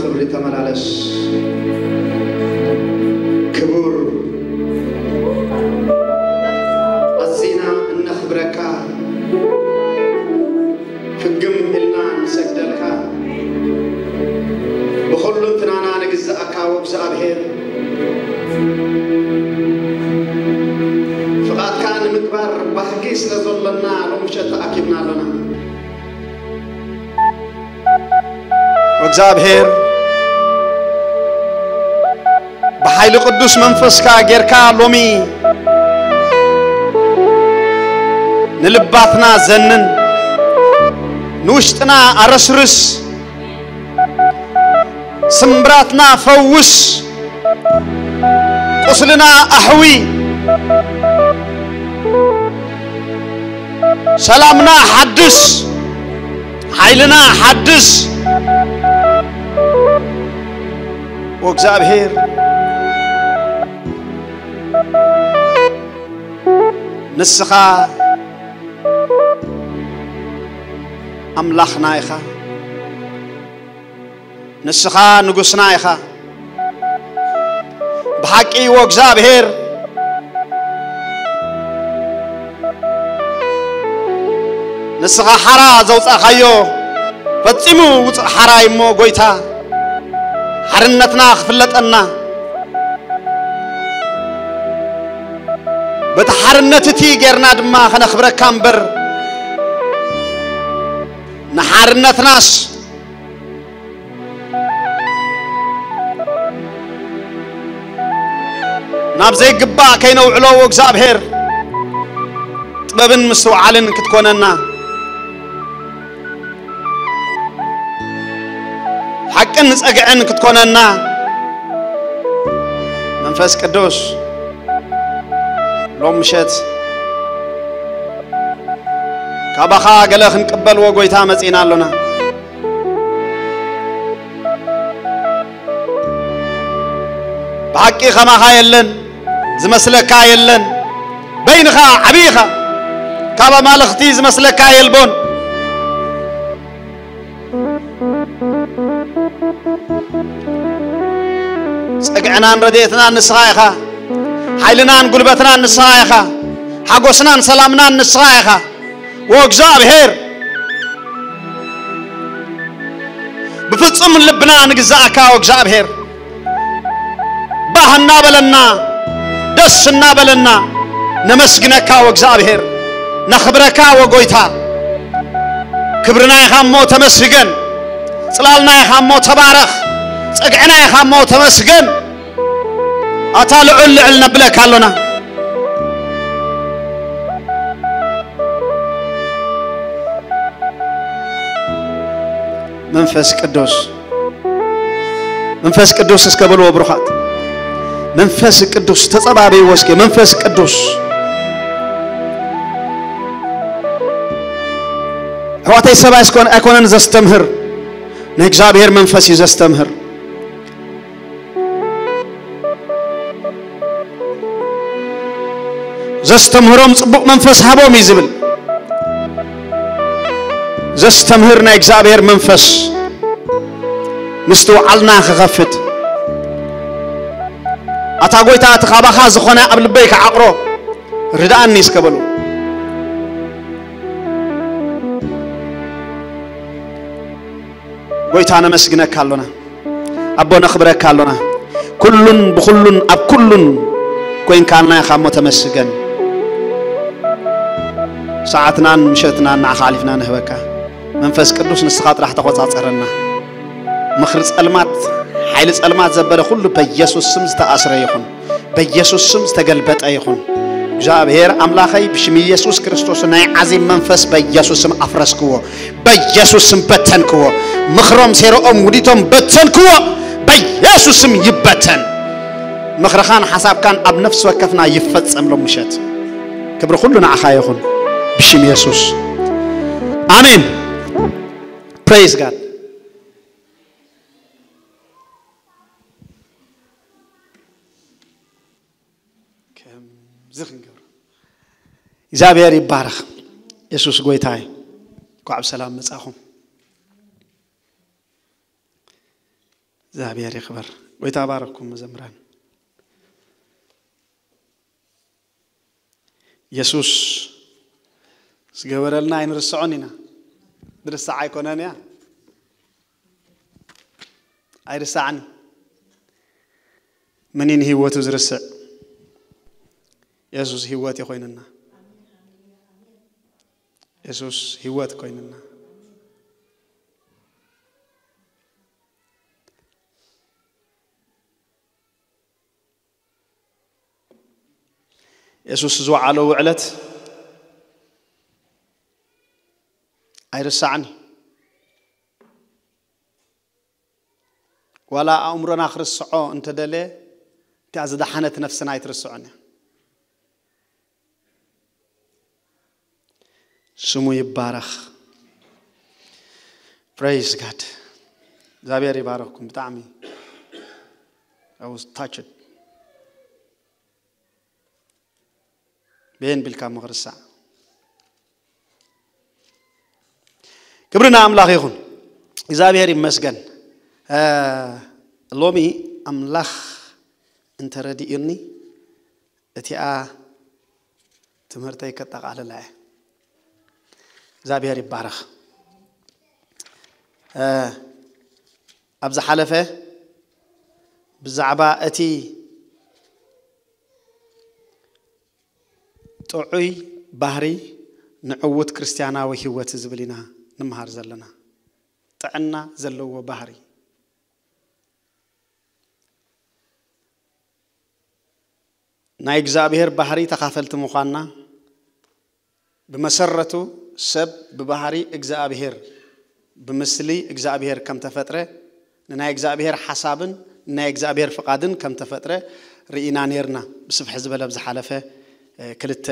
ክብሪ ተመላለስ። ክቡር፣ ኣዚና እነኽብረካ፣ ፍግም ኢልና ንሰግደልካ፣ ብኹሉ እንትናና ንግዛእካ ወእግዚኣብሔር፣ ፍቓድካ ንምግባር ባህጊ ስለ ዘሎና ሎምሸት ተኣኪብና ኣሎና። እግዚኣብሔር፣ ብሓይሊ ቅዱስ መንፈስካ ጌርካ ሎሚ ንልባትና ዘንን፣ ንውሽጥና ኣረስርስ፣ ስምብራትና ፈውስ፣ ቁስልና ኣሕዊ፣ ሰላምና ሓድስ፣ ሓይልና ሓድስ። ወእግዚኣብሔር፣ ንስኻ ኣምላኽና ኢኻ፣ ንስኻ ንጉስና ኢኻ። ብሓቂ ወእግዚኣብሔር፣ ንስኻ ሓራ ዘውጻእካዮ ፈጺሙ ውጹእ ሓራ እዩ እሞ፣ ጎይታ፣ ሓርነትና ክፍለጠና፣ በቲ ሓርነት እቲ ጌርና ድማ ከነኽብረካ እምበር፣ ንሓርነትናስ ናብ ዘይግባእ ከይነውዕሎ፣ እግዚኣብሔር፣ ጥበብን ምስትውዓልን ክትኮነና፣ ሓቅን ጸግዕን ክትኮነና፣ መንፈስ ቅዱስ፣ ሎም ምሸት ካባኻ ገለ ክንቅበል፣ ወጎይታ፣ መጺእና ኣሎና። ብሓቂ ከማኻ የለን፣ ዝመስለካ የለን። በይንኻ ዓብዪኻ፣ ካብ ኣማልኽቲ ዝመስለካ የልቦን። ጸግዕናን ረድኤትናን ንስኻ ኢኻ። ሓይልናን ጉልበትናን ንስኻ ኢኻ። ሓጎስናን ሰላምናን ንስኻ ኢኻ። ወእግዚኣብሔር፣ ብፍጹም ልብና ንግዛእካ። ወእግዚኣብሔር፣ ባህ እናበለና፣ ደስ እናበለና ነመስግነካ። ወእግዚኣብሔር፣ ነኽብረካ። ወጎይታ፣ ክብርና ኢኻ እሞ ተመስገን። ጽላልና ኢኻ እሞ ተባረኽ። ጸግዕና ኢኻ እሞ ተመስገን። ኣታ ልዑል ልዕል ነብለካ ኣሎና። መንፈስ ቅዱስ፣ መንፈስ ቅዱስ እስከ በልዎ ብሩኻት። መንፈስ ቅዱስ ተጸባበይዎ እስከ። መንፈስ ቅዱስ፣ ኣሕዋተይ፣ ሰብ ኣይስኮን-፣ ኣይኮነን ዘስተምህር፣ ናይ እግዚኣብሔር መንፈስ እዩ ዘስተምህር። ዘስተምህሮም ጽቡቕ መንፈስ ሃቦም እዩ ዝብል። ዘስተምህር ናይ እግዚኣብሔር መንፈስ ምስትውዓልና ክኸፍት፣ ኣታ ጎይታ፣ እቲ ካባኻ ዝኾነ ኣብ ልበይ ክዓቕሮ ርድኣኒ እስከ በሉ። ጎይታ፣ ነመስግነካ ኣሎና። ኣቦ፣ ነኽብረካ ኣሎና። ኩሉን ብኹሉን ኣብ ኩሉን ኮይንካልና ኢኻ እሞ ተመስገን። ሰዓትናን ምሸትናን ንዓኻ ኣሕሊፍና ንህበካ። መንፈስ ቅዱስ፣ ንስኻ ጥራሕ ተቖጻጸረና። ምኽሪ ጸልማት፣ ሓይሊ ጸልማት ዘበለ ኩሉ በኢየሱስ ስም ዝተኣስረ ይኹን። በኢየሱስ ስም ዝተገልበጠ ይኹን። እግዚኣብሔር ኣምላኸይ፣ ብሽም ኢየሱስ ክርስቶስ ናይ ዓዚም መንፈስ በኢየሱስ ስም ኣፍረስክዎ። በኢየሱስ ስም በተንክዎ። ምኽሮም፣ ሴረኦም፣ ውዲቶም በተንክዎ። በኢየሱስ ስም ይበተን። ምኽርኻን ሓሳብካን ኣብ ነፍሲ ወከፍና ይፈጸም ሎም ምሸት። ክብሪ ኩሉ ንዓኻ ይኹን። ብሽም ኢየሱስ። ኣሜን። Praise God። ከምዚ ክንገብር። እግዚኣብሔር ይባረኽ። የሱስ ጎይታ እዩ። እንኳዕ ብሰላም መጻኹም። እግዚኣብሔር ይኽበር። ጎይታ ባረኩም መዘምራን። የሱስ ዝገበረልና ኣይንርስዖን ኢና። ድርሳዕ ኣይኮነን እያ። ኣይርሳዕን። ምኒን ህይወቱ ዝርስዕ የሱስ ህይወት ይኮይንና። የሱስ ህይወት ኮይንና። የሱስ ዝወዓሎ ውዕለት ኣይርሳዕን እዩ። ዋላ ኣእምሮና ክርስዖ እንተደለ እቲኣ ዝደሓነት ነፍስና ኣይትርስዖን እያ። ስሙ ይባረኽ። Praise God። እግዚኣብሔር ይባረኽኩም። ብጣዕሚ I was touched። ቤን ቢልካ ምኽርሳዕ። ክብሪ ንኣምላኽ ይኹን። እግዚኣብሔር ይመስገን። እ፣ ሎሚ ኣምላኽ እንተረዲኡኒ እቲኣ ትምህርተይ ከጠቓልላ እየ። እግዚኣብሔር ይባረኽ። እ፣ ኣብ ዝሓለፈ ብዛዕባ እቲ ጥዑይ ባህሪ ንዕዉት ክርስትያናዊ ህይወት ዝብል ኢና ንምሃር ዘለና። ጥዕና ዘለዎ ባህሪ። ናይ እግዚኣብሔር ባህሪ ተኻፈልቲ ምዃንና፣ ብመሰረቱ ሰብ ብባህሪ እግዚኣብሔር፣ ብምስሊ እግዚኣብሔር ከም ተፈጥረ፣ ንናይ እግዚኣብሔር ሓሳብን ንናይ እግዚኣብሔር ፍቓድን ከም ተፈጥረ ርኢና ኔርና። ብስፍሕ ዝበለ ኣብ ዝሓለፈ፣ እ፣ ክልተ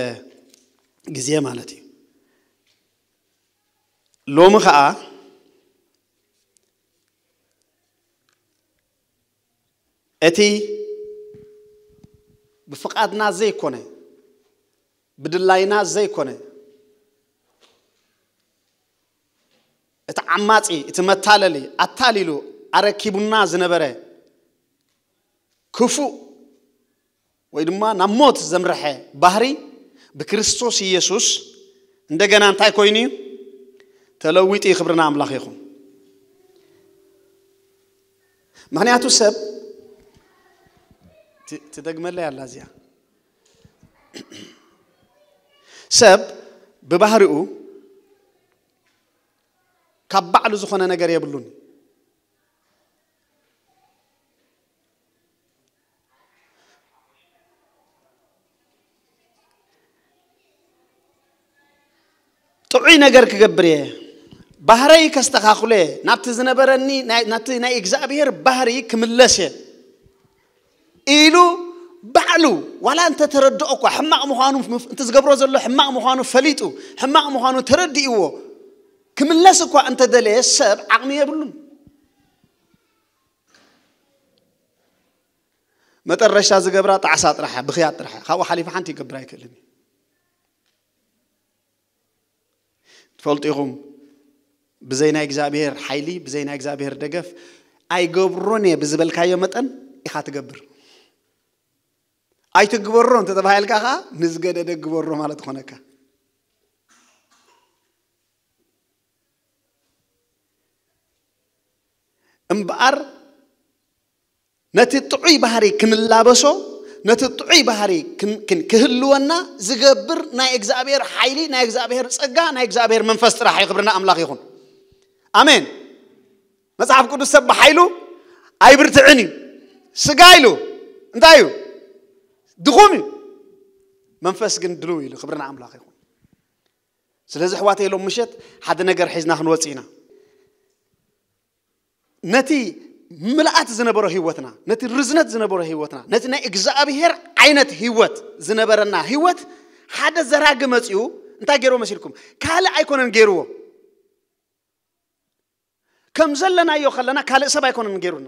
ግዜ ማለት እዩ። ሎሚ ኸኣ እቲ ብፍቓድና ዘይኮነ፣ ብድላይና ዘይኮነ፣ እቲ ዓማጺ፣ እቲ መታለሊ ኣታሊሉ ኣረኪቡና ዝነበረ ክፉእ ወይ ድማ ናብ ሞት ዘምርሐ ባህሪ ብክርስቶስ ኢየሱስ እንደገና እንታይ ኮይኑ እዩ? ተለዊጡ እዩ። ክብሪ ንኣምላኽ ይኹን። ምኽንያቱ ሰብ ት-፣ ትደግመለይ ኣላ እዚኣ። ሰብ ብባህሪኡ ካብ ባዕሉ ዝኾነ ነገር የብሉን። ጥዑይ ነገር ክገብር እየ፣ ባህረይ ከስተኻኽሎ እየ፣ ናብቲ ዝነበረኒ ናይ፣ ናቲ ናይ እግዚኣብሔር ባህሪ ክምለስ እየ ኢሉ ባዕሉ ዋላ እንተተረድኦ እኳ፣ ሕማቕ ምዃኑ፣ እቲ ዝገብሮ ዘሎ ሕማቕ ምዃኑ ፈሊጡ፣ ሕማቕ ምዃኑ ተረዲእዎ ክምለስ እኳ እንተደለየ፣ ሰብ ዓቕሚ የብሉን። መጠረሻ ዝገብራ ጣዕሳ ጥራሕ፣ ብኽያት ጥራሕ። ካብኡ ሓሊፉ ሓንቲ ይገብር ኣይክእልን እዩ። ትፈልጡ ኢኹም፣ ብዘይ ናይ እግዚኣብሔር ሓይሊ፣ ብዘይ ናይ እግዚኣብሔር ደገፍ ኣይገብሮን እየ ብዝበልካዮ መጠን ኢኻ ትገብር። ኣይትግበሮ እንተተባሂልካ ኸዓ፣ ንዝገደደ ግበሮ ማለት ኾነካ። እምበኣር ነቲ ጥዑይ ባህሪ ክንላበሶ፣ ነቲ ጥዑይ ባህሪ ክን-፣ ክን-፣ ክህልወና ዝገብር ናይ እግዚኣብሔር ሓይሊ፣ ናይ እግዚኣብሔር ጸጋ፣ ናይ እግዚኣብሔር መንፈስ ጥራሕ እዩ። ክብሪ ንኣምላኽ ይኹን። ኣሜን። መጽሓፍ ቅዱስ ሰብ ብሓይሉ ኣይብርትዕን እዩ። ስጋ ኢሉ እንታይ እዩ? ድኹም እዩ። መንፈስ ግን ድሉው ኢሉ። ክብሪ ንኣምላኽ ይኹን። ስለዚ ኣሕዋተይ፣ ሎም ምሸት ሓደ ነገር ሒዝና ክንወጽእ ኢና። ነቲ ምልኣት ዝነበሮ ህይወትና፣ ነቲ ርዝነት ዝነበሮ ህይወትና፣ ነቲ ናይ እግዚኣብሔር ዓይነት ህይወት ዝነበረና ህይወት ሓደ ዘራጊ መጺኡ እንታይ ገይርዎ መሲልኩም? ካልእ ኣይኮነን ገይርዎ። ከም ዘለናዮ ከለና ካልእ ሰብ ኣይኮነን ገይሩና።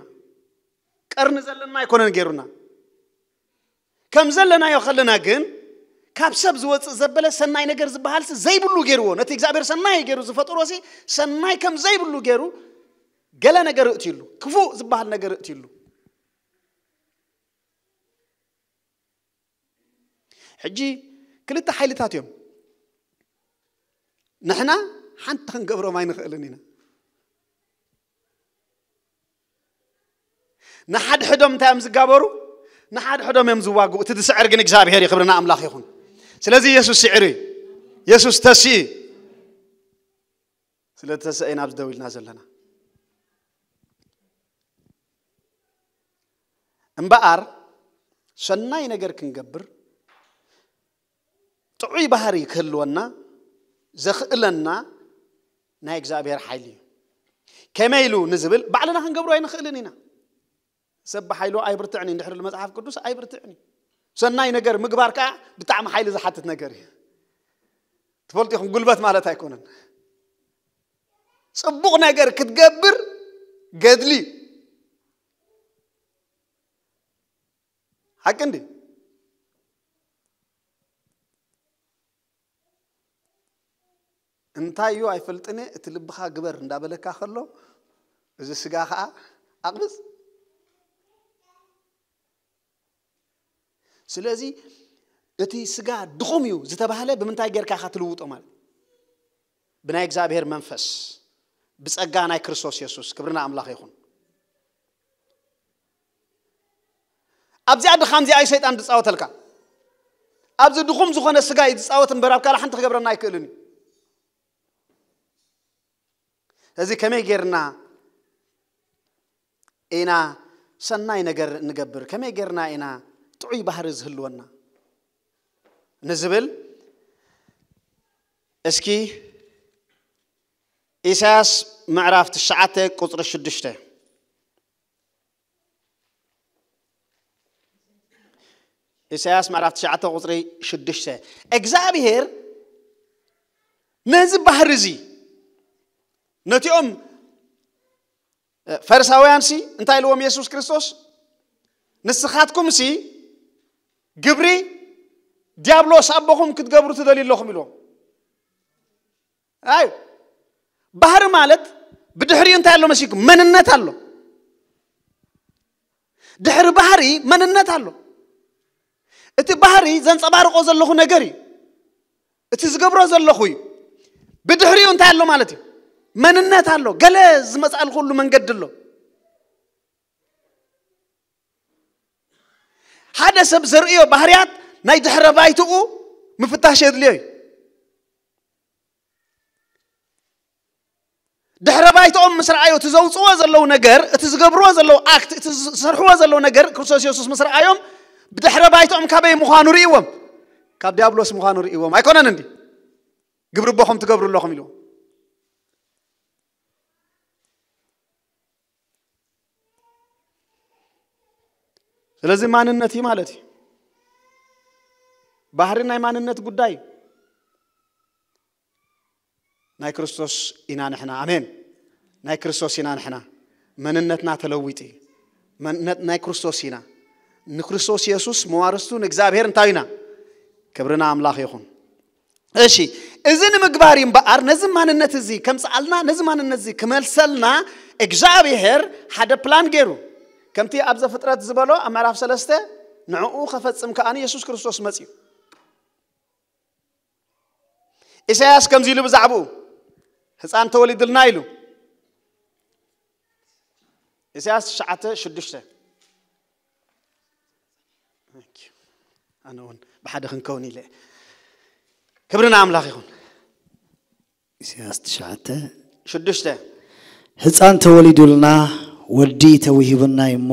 ቀርኒ ዘለና ኣይኮነን ገይሩና። ከም ዘለናዮ ከለና ግን ካብ ሰብ ዝወጽእ ዘበለ ሰናይ ነገር ዝበሃልሲ ዘይብሉ ገይርዎ። ነቲ እግዚኣብሔር ሰናይ ገይሩ ዝፈጠሮሲ ሰናይ ከም ዘይብሉ ገይሩ ገለ ነገር እእትዩሉ፣ ክፉእ ዝበሃል ነገር እእትዩሉ። ሕጂ ክልተ ሓይልታት እዮም። ንሕና ሓንቲ ክንገብሮም ኣይንኽእልን ኢና። ንሓድሕዶም እንታይ እዮም ዝጋበሩ? ንሓድሕዶም እዮም ዝዋግኡ። እቲ ዝስዕር ግን እግዚኣብሔር እዩ። ክብርና ኣምላኽ ይኹን። ስለዚ የሱስ ስዒሩ እዩ። የሱስ ተስኡ እዩ። ስለ ተሰኢና ኣብዚ ደው ኢልና ዘለና። እምበኣር ሰናይ ነገር ክንገብር ጥዑይ ባህሪ ክህልወና ዘኽእለና ናይ እግዚኣብሔር ሓይሊ እዩ። ከመይ ኢሉ ንዝብል ባዕልና ክንገብሮ ኣይንኽእልን ኢና። ሰብ ብሓይሉ ኣይብርትዕን እዩ፣ እንድሕር መጽሓፍ ቅዱስ ኣይብርትዕን እዩ። ሰናይ ነገር ምግባር ከኣ ብጣዕሚ ሓይሊ ዝሓትት ነገር እዩ። ትፈልጡ ኢኹም፣ ጉልበት ማለት ኣይኮነን። ጽቡቕ ነገር ክትገብር ገድሊ እዩ። ሓቂ እንዲ እንታይ እዩ ኣይፈልጥን እየ፣ እቲ ልብኻ ግበር እንዳበለካ ከሎ፣ እዚ ስጋ ኸኣ ኣቕብጽ። ስለዚ እቲ ስጋ ድኹም እዩ ዝተባህለ ብምንታይ ጌርካ ኢኻ ትልውጦ ማለት? ብናይ እግዚኣብሔር መንፈስ፣ ብጸጋ ናይ ክርስቶስ የሱስ። ክብርና ኣምላኽ ይኹን። ኣብዚኣ ድኻም እዚኣ እዩ ሰይጣን ዝጻወተልካ። ኣብዚ ድኹም ዝኾነ ስጋ እዩ ዝጻወት እምበር ኣብ ካልእ ሓንቲ ክገብረና ኣይክእልን እዩ። እዚ ከመይ ጌርና ኢና ሰናይ ነገር እንገብር? ከመይ ጌርና ኢና ጥዑይ ባህሪ ዝህልወና ንዝብል፣ እስኪ ኢሳያስ ምዕራፍ ትሽዓተ ቁጽሪ ሽዱሽተ። ኢሳያስ ምዕራፍ ትሽዓተ ቁጽሪ ሽዱሽተ። እግዚኣብሔር ነዚ ባህሪ እዚ ነቲኦም ፈሪሳውያን ሲ እንታይ ኢልዎም የሱስ ክርስቶስ? ንስኻትኩም ሲ ግብሪ ዲያብሎስ ኣቦኹም ክትገብሩ ትደልዩ ኣለኹም ኢልዎም። ኣይ፣ ባህሪ ማለት ብድሕሪኡ እንታይ ኣሎ መሲልኩም? መንነት ኣሎ። ድሕሪ ባህሪ መንነት ኣሎ። እቲ ባህሪ ዘንጸባርቆ ዘለኹ ነገር እዩ። እቲ ዝገብሮ ዘለኹ እዩ። ብድሕሪኡ እንታይ ኣሎ ማለት እዩ? መንነት ኣሎ። ገለ ዝመጻልኩሉ መንገዲ ኣሎ። ሓደ ሰብ ዘርእዮ ባህርያት ናይ ድሕረ ባይትኡ ምፍታሽ የድልዮ እዩ። ድሕረ ባይትኦም ምስ ረኣዮ፣ እቲ ዘውፅዎ ዘለዉ ነገር፣ እቲ ዝገብርዎ ዘለዉ ኣክት፣ እቲ ዝሰርሕዎ ዘለዉ ነገር ክርስቶስ የሱስ ምስ ረኣዮም፣ ብድሕረ ባይትኦም ካበይ ምዃኑ ርእይዎም? ካብ ዲያብሎስ ምዃኑ ርእይዎም። ኣይኮነን እንዲ? ግብሪ ኣቦኹም ትገብሩ ኣለኹም ኢልዎም። ስለዚ ማንነት እዩ ማለት እዩ። ባህሪ ናይ ማንነት ጉዳይ እዩ። ናይ ክርስቶስ ኢና ንሕና። ኣሜን። ናይ ክርስቶስ ኢና ንሕና። መንነትና ተለዊጡ እዩ። መንነት ናይ ክርስቶስ ኢና። ንክርስቶስ የሱስ መዋርስቱ ንእግዚኣብሔር እንታይ ኢና? ክብርና ኣምላኽ ይኹን። እሺ፣ እዚ ንምግባር እዩ እምበኣር፣ ነዚ ማንነት እዚ ከምጽኣልና፣ ነዚ ማንነት እዚ ክመልሰልና እግዚኣብሔር ሓደ ፕላን ገይሩ። ከምቲ ኣብ ዘፍጥረት ዝበሎ ኣብ ምዕራፍ ሰለስተ፣ ንዕኡ ከፈጽም ከኣ የሱስ ክርስቶስ መጽዩ። ኢሳያስ ከምዚ ኢሉ ብዛዕባኡ፣ ህፃን ተወሊድልና ኢሉ። ኢሳያስ ትሽዓተ ሽዱሽተ። ኣነ እውን ብሓደ ክንከውን ኢለ። ክብሪ ንኣምላኽ ይኹን። ኢሳያስ ትሽዓተ ሽዱሽተ። ህፃን ተወሊዱልና፣ ወዲ ተውሂቡና እዩ እሞ፣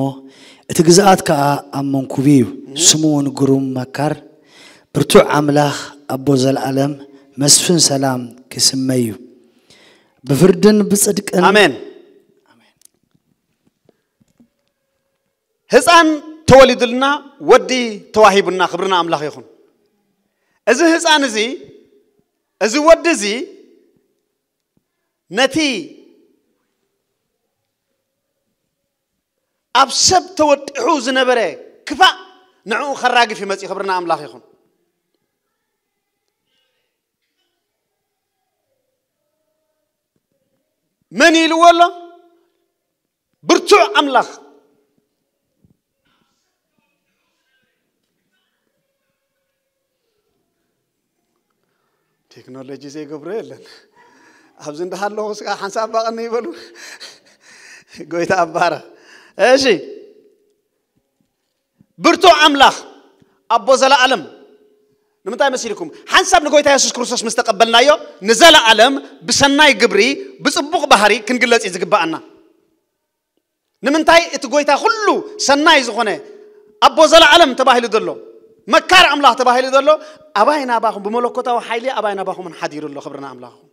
እቲ ግዝኣት ከኣ ኣብ መንኩቡ እዩ። ስሙ እውን ግሩም መካር፣ ብርቱዕ ኣምላኽ፣ ኣቦ ዘለኣለም፣ መስፍን ሰላም ክስመ እዩ። ብፍርድን ብጽድቅን ኣሜን። ህፃን ተወሊዱልና፣ ወዲ ተዋሂቡና፣ ክብሪ ንኣምላኽ ይኹን። እዚ ህፃን እዚ፣ እዚ ወዲ እዚ ነቲ ኣብ ሰብ ተወጢሑ ዝነበረ ክፋእ ንዕኡ ከራግፍ እዩ መፂኡ። ክብሪ ንኣምላኽ ይኹን። መን ኢልዎ ኣሎ? ብርቱዕ ኣምላኽ። ቴክኖሎጂ ዘይገብሮ የለን። ኣብዚ እንዳሃለኹ ስጋ ሓንሳብ ባቐኒ ይበሉ። ጎይታ ኣባረ። እሺ፣ ብርቱዕ ኣምላኽ፣ ኣቦ ዘለኣለም። ንምንታይ መሲልኩም? ሓንሳብ ንጎይታ የሱስ ክርስቶስ ምስ ተቐበልናዮ፣ ንዘለኣለም ብሰናይ ግብሪ፣ ብጽቡቕ ባህሪ ክንግለጽ እዩ ዝግብኣና። ንምንታይ? እቲ ጎይታ ኩሉ ሰናይ ዝኾነ ኣቦ ዘለኣለም ተባሂሉ ዘሎ፣ መካር ኣምላኽ ተባሂሉ ዘሎ፣ ኣባይ ናባኹም፣ ብመለኮታዊ ሓይሊ ኣባይ ናባኹምን ሓዲሩ ኣሎ። ክብሪ ንኣምላኽኹም።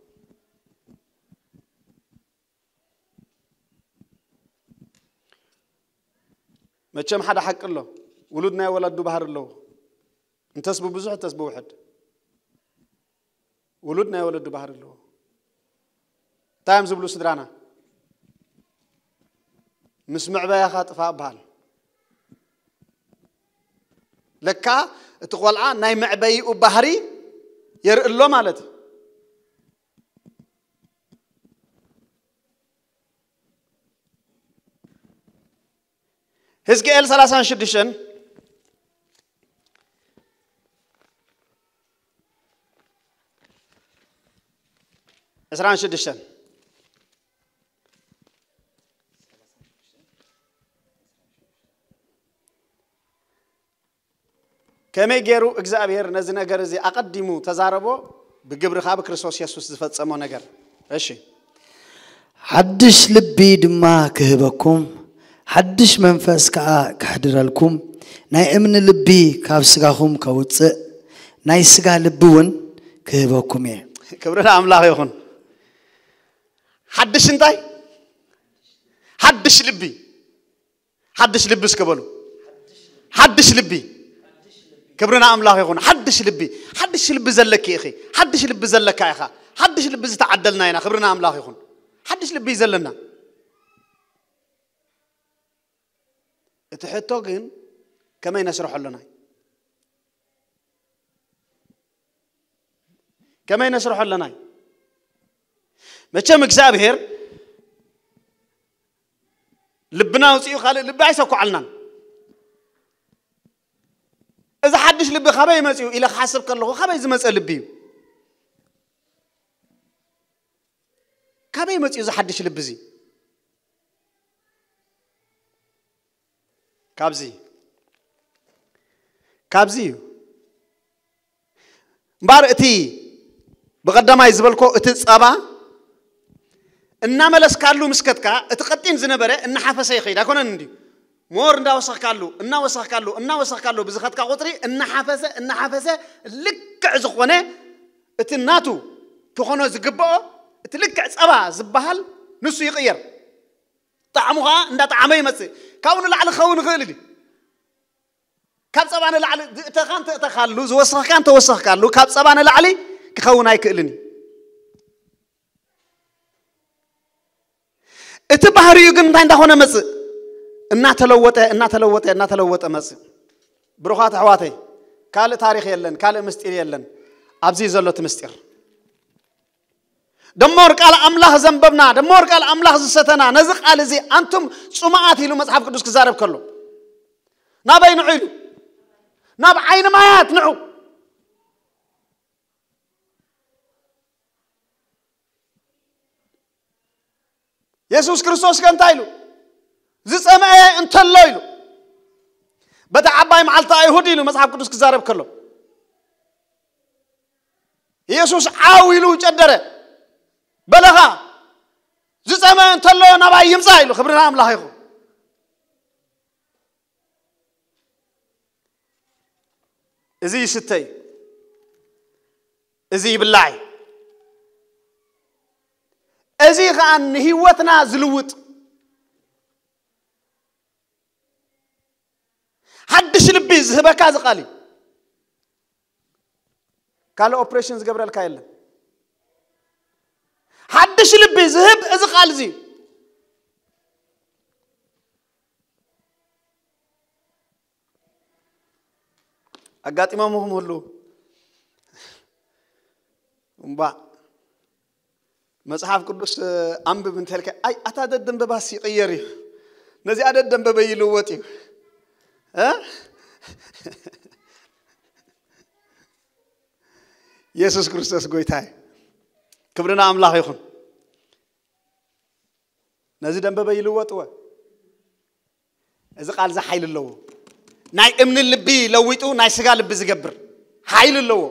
መቸም ሓደ ሓቂ ኣሎ። ውሉድ ናይ ወለዱ ባህሪ ኣለዎ። እንተስ ብብዙሕ፣ እንተስ ብውሕድ። ውሉድ ናይ ወለዱ ባህሪ ኣለዎ። እንታይ እዮም ዝብሉ ስድራና? "ምስ መዕበያኻ ጥፋእ" በሃል። ለካ እቲ ቆልዓ ናይ መዕበይኡ ባህሪ የርኢ ኣሎ ማለት እዩ። ሕዝቅኤል ሰላሳን ሽዱሽተን፣ ዕስራን ሽዱሽተን። ከመይ ገይሩ እግዚኣብሔር ነዚ ነገር እዚ ኣቐዲሙ ተዛረቦ? ብግብሪ ካብ ክርስቶስ የሱስ ዝፈጸሞ ነገር። እሺ። ሓድሽ ልቢ ድማ ክህበኩም፣ ሓድሽ መንፈስ ከኣ ከሕድረልኩም፣ ናይ እምኒ ልቢ ካብ ስጋኹም ከውጽእ፣ ናይ ስጋ ልቢ እውን ክህበኩም እየ። ክብሪ ንኣምላኽ ይኹን። ሓድሽ እንታይ? ሓድሽ ልቢ። ሓድሽ ልቢ እስከ በሉ። ሓድሽ ልቢ። ክብሪ ንኣምላኽ ይኹን። ሓድሽ ልቢ። ሓድሽ ልቢ ዘለኪ ኢኺ። ሓድሽ ልቢ ዘለካ ኢኻ። ሓድሽ ልቢ ዝተዓደልና ኢና። ክብሪ ንኣምላኽ ይኹን። ሓድሽ ልቢ እዩ ዘለና። እቲ ሕቶ ግን ከመይ ነስርሖ ኣለና? ከመይ ነስርሖ ኣለና? መቸም እግዚኣብሔር ልብና ኣውፂኡ ካልእ ልቢ ኣይሰኩዓልናን። እዚ ሓድሽ ልቢ ካበይ መፂኡ ኢለ ክሓስብ ከለኹ፣ ካበይ ዝመፀ ልቢ እዩ? ካበይ መፂኡ እዚ ሓድሽ ልቢ እዚ? ካብዚ፣ ካብዚ እዩ። እምበኣር እቲ ብቐዳማይ ዝበልኮ፣ እቲ ጸባ እናመለስካሉ ምስ ከድካ፣ እቲ ቀጢን ዝነበረ እናሓፈሰ ይኸይድ ኣይኮነን እንድዩ? ሞር እንዳወሰኽካሉ፣ እናወሰኽካሉ፣ እናወሰኽካሉ ብዝኸድካ ቁጽሪ፣ እናሓፈሰ፣ እናሓፈሰ፣ ልክዕ ዝኾነ እቲ ናቱ ክኾኖ ዝግብኦ፣ እቲ ልክዕ ጸባ ዝበሃል ንሱ ይቕየር። ጣዕሙ ኸኣ እንዳጠዓመ ይመጽእ። ካብኡ ንላዕሊ ክኸውን ይኽእል እዩ። ካብ ጸባ ንላዕሊ ዝእተኻ እንተእተኻሉ፣ ዝወሰኽካ እንተወሰኽካሉ፣ ካብ ጸባ ንላዕሊ ክኸውን ኣይክእልን እዩ። እቲ ባህሪኡ ግን እንታይ እንዳኾነ መጽእ? እናተለወጠ፣ እናተለወጠ፣ እናተለወጠ መጽእ። ብሩኻት ኣሕዋተይ፣ ካልእ ታሪኽ የለን፣ ካልእ ምስጢር የለን። ኣብዚ እዩ ዘሎ እቲ ምስጢር። ደሞር ቃል ኣምላኽ ዘንበብና፣ ደሞር ቃል ኣምላኽ ዝሰተና፣ ነዚ ቃል እዚ ኣንቱም ጽሙኣት ኢሉ መጽሓፍ ቅዱስ ክዛረብ ከሎ፣ ናበይ ንዑ ኢሉ? ናብ ዓይኒ ማያት ንዑ። የሱስ ክርስቶስ ከ እንታይ ኢሉ? ዝጸመአ እንተሎ ኢሉ። በታ ዓባይ መዓልቲ ኣይሁድ ኢሉ መጽሓፍ ቅዱስ ክዛረብ ከሎ፣ የሱስ ዓው ኢሉ ጨደረ። በለኻ ዝጸመአ እንተሎ ናባይ ይምጻእ ኢሉ። ክብሪ ንኣምላኽ ይኹን። እዚ ይስተ እዩ። እዚ ይብላዕ እዩ። እዚ ኸኣ ንህይወትና ዝልውጥ ሓድሽ ልቢ ዝህበካ እዚ ቃል እዩ። ካልእ ኦፕሬሽን ዝገብረልካ የለን። ሓድሽ ልቢ ዝህብ እዚ ቃል እዚ እዩ። ኣጋጢሞም ክህሉ እምባ መጽሓፍ ቅዱስ ኣንብብ እንተልካ፣ ኣይ፣ ኣታ ደደንበባስ ይቕየር እዩ። ነዚኣ ደደንበበ ይልወጥ እዩ። እ? የሱስ ክርስቶስ ጎይታ እዩ። ክብሪ ንኣምላኽ ይኹን። ነዚ ደንበበ ይልወጥወ። እዚ ቃል እዚ ሓይሊ ኣለዎ። ናይ እምኒ ልቢ ለዊጡ ናይ ስጋ ልቢ ዝገብር ሓይሊ ኣለዎ።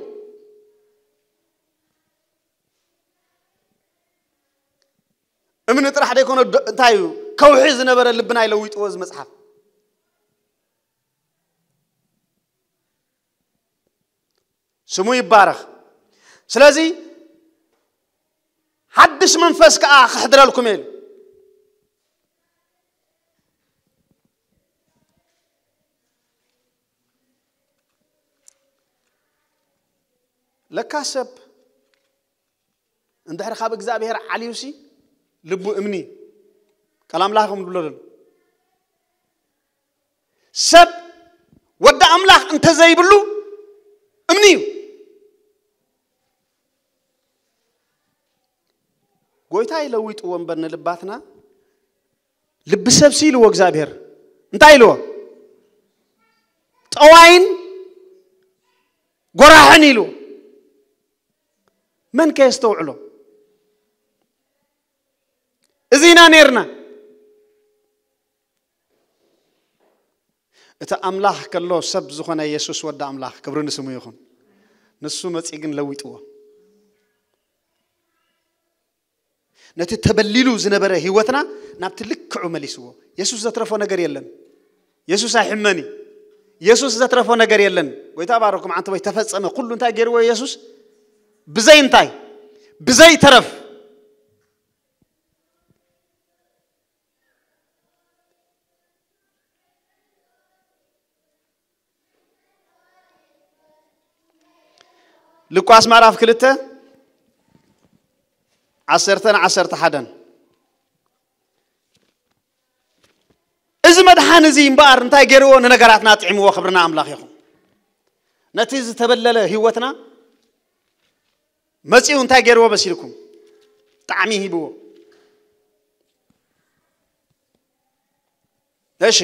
እምኒ ጥራሕ ደይኮነ ዶ- እንታይ እዩ? ከውሒ ዝነበረ ልብና ይለዊጥዎ እዚ መጽሓፍ። ስሙ ይባረኽ። ስለዚ ሓድሽ መንፈስ ከዓ ክሕድረልኩም ኢሉ። ለካ ሰብ እንድሕር ካብ እግዚኣብሔር ዓልዩሲ ልቡ እምኒ እዩ። ቃል ኣምላኽ ከም ዝብሎ ዘሎ ሰብ ወዲ ኣምላኽ እንተዘይብሉ እምኒ እዩ። ጎይታ ይለዊጥዎ እምበር ንልባትና ልቢ ሰብሲ ኢልዎ እግዚኣብሔር እንታይ ኢልዎ? ጠዋይን ጎራሕን ኢልዎ። መን ከየስተውዕሎ? እዚ ኢና ነርና። እቲ ኣምላኽ ከሎ ሰብ ዝኾነ የሱስ ወዲ ኣምላኽ ክብሪ ንስሙ ይኹን። ንሱ መጺ ግን ለዊጥዎ። ነቲ ተበሊሉ ዝነበረ ህይወትና ናብቲ ልክዑ መሊስዎ። የሱስ ዘትረፎ ነገር የለን። የሱስ ኣይሕመኒ። የሱስ ዘትረፎ ነገር የለን። ጎይታ ባረኩም። ዓንተ ወይ ተፈጸመ ኩሉ እንታይ ገይርዎ የሱስ? ብዘይ እንታይ? ብዘይ ተረፍ። ሉቃስ ምዕራፍ ክልተ ዓሰርተን ዓሰርተ ሓደን። እዚ መድሓን እዚ እምበኣር እንታይ ገይርዎ? ንነገራትና ጥዕምዎ። ክብርና ኣምላኽ ይኹን። ነቲ ዝተበለለ ህይወትና መጺኡ እንታይ ገይርዎ መሲልኩም? ጣዕሚ ሂብዎ። እሺ፣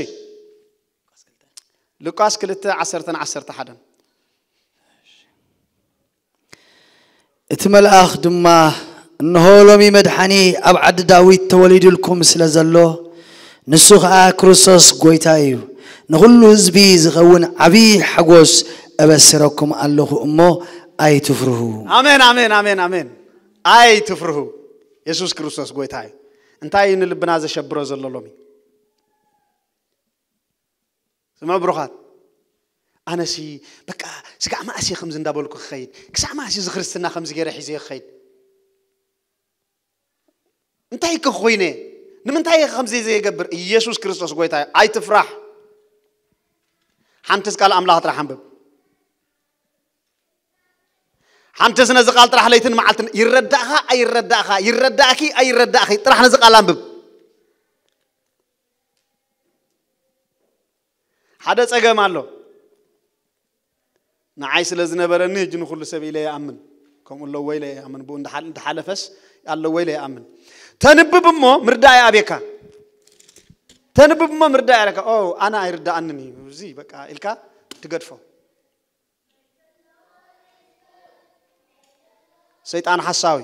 ሉቃስ ክልተ ዓሰርተን ዓሰርተ ሓደን። እቲ መልኣኽ ድማ፣ "እንሆ ሎሚ መድሓኒ ኣብ ዓዲ ዳዊት ተወሊዱልኩም ስለ ዘሎ፣ ንሱ ኸኣ ክርስቶስ ጐይታ እዩ። ንኹሉ ህዝቢ ዝኸውን ዓብዪ ሓጎስ እበስረኩም ኣለኹ እሞ ኣይትፍርሁ።" ኣሜን፣ ኣሜን፣ ኣሜን፣ ኣሜን። ኣይትፍርሁ። የሱስ ክርስቶስ ጐይታ እዩ። እንታይ እዩ ንልብና ዘሸብሮ ዘሎ ሎሚ? ስምዑ ብሩኻት፣ ኣነሲ በቃ ስጋዕ መኣስ እየ ከምዚ እንዳበልኩ ክኸይድ፣ ክሳዕ መኣስ እዚ ክርስትና ከምዚ ገይረ ሒዘ ክኸይድ? እንታይ ከ ኮይነ? ንምንታይ እየ ከምዚ ዘይገብር? ኢየሱስ ክርስቶስ ጎይታ እዩ። ኣይትፍራሕ። ሓንትስ ቃል ኣምላኽ ጥራሕ ኣንብብ። ሓንትስ ነዚ ቃል ጥራሕ ለይትን መዓልትን ይረዳእኻ ኣይረዳእኻ፣ ይረዳእኪ ኣይረዳእኺ፣ ጥራሕ ነዚ ቃል ኣንብብ። ሓደ ጸገም ኣሎ። ንዓይ ስለ ዝነበረኒ፣ ሕጂ ንኹሉ ሰብ ኢለ ይኣምን። ከምኡ ኣለዎ ኢለ ይኣምን። ብኡ እንዳ ሓል-፣ እንዳ ሓለፈስ ኣለዎ ኢለ ይኣምን። ተንብብ እሞ ምርዳእ ይኣብየካ። ተንብብ እሞ ምርዳእ ይኣብየካ። "ኦ፣ ኣነ ኣይርዳኣንን እዩ፣ እዚ በቃ" ኢልካ ትገድፎ። ሰይጣን ሓሳዊ።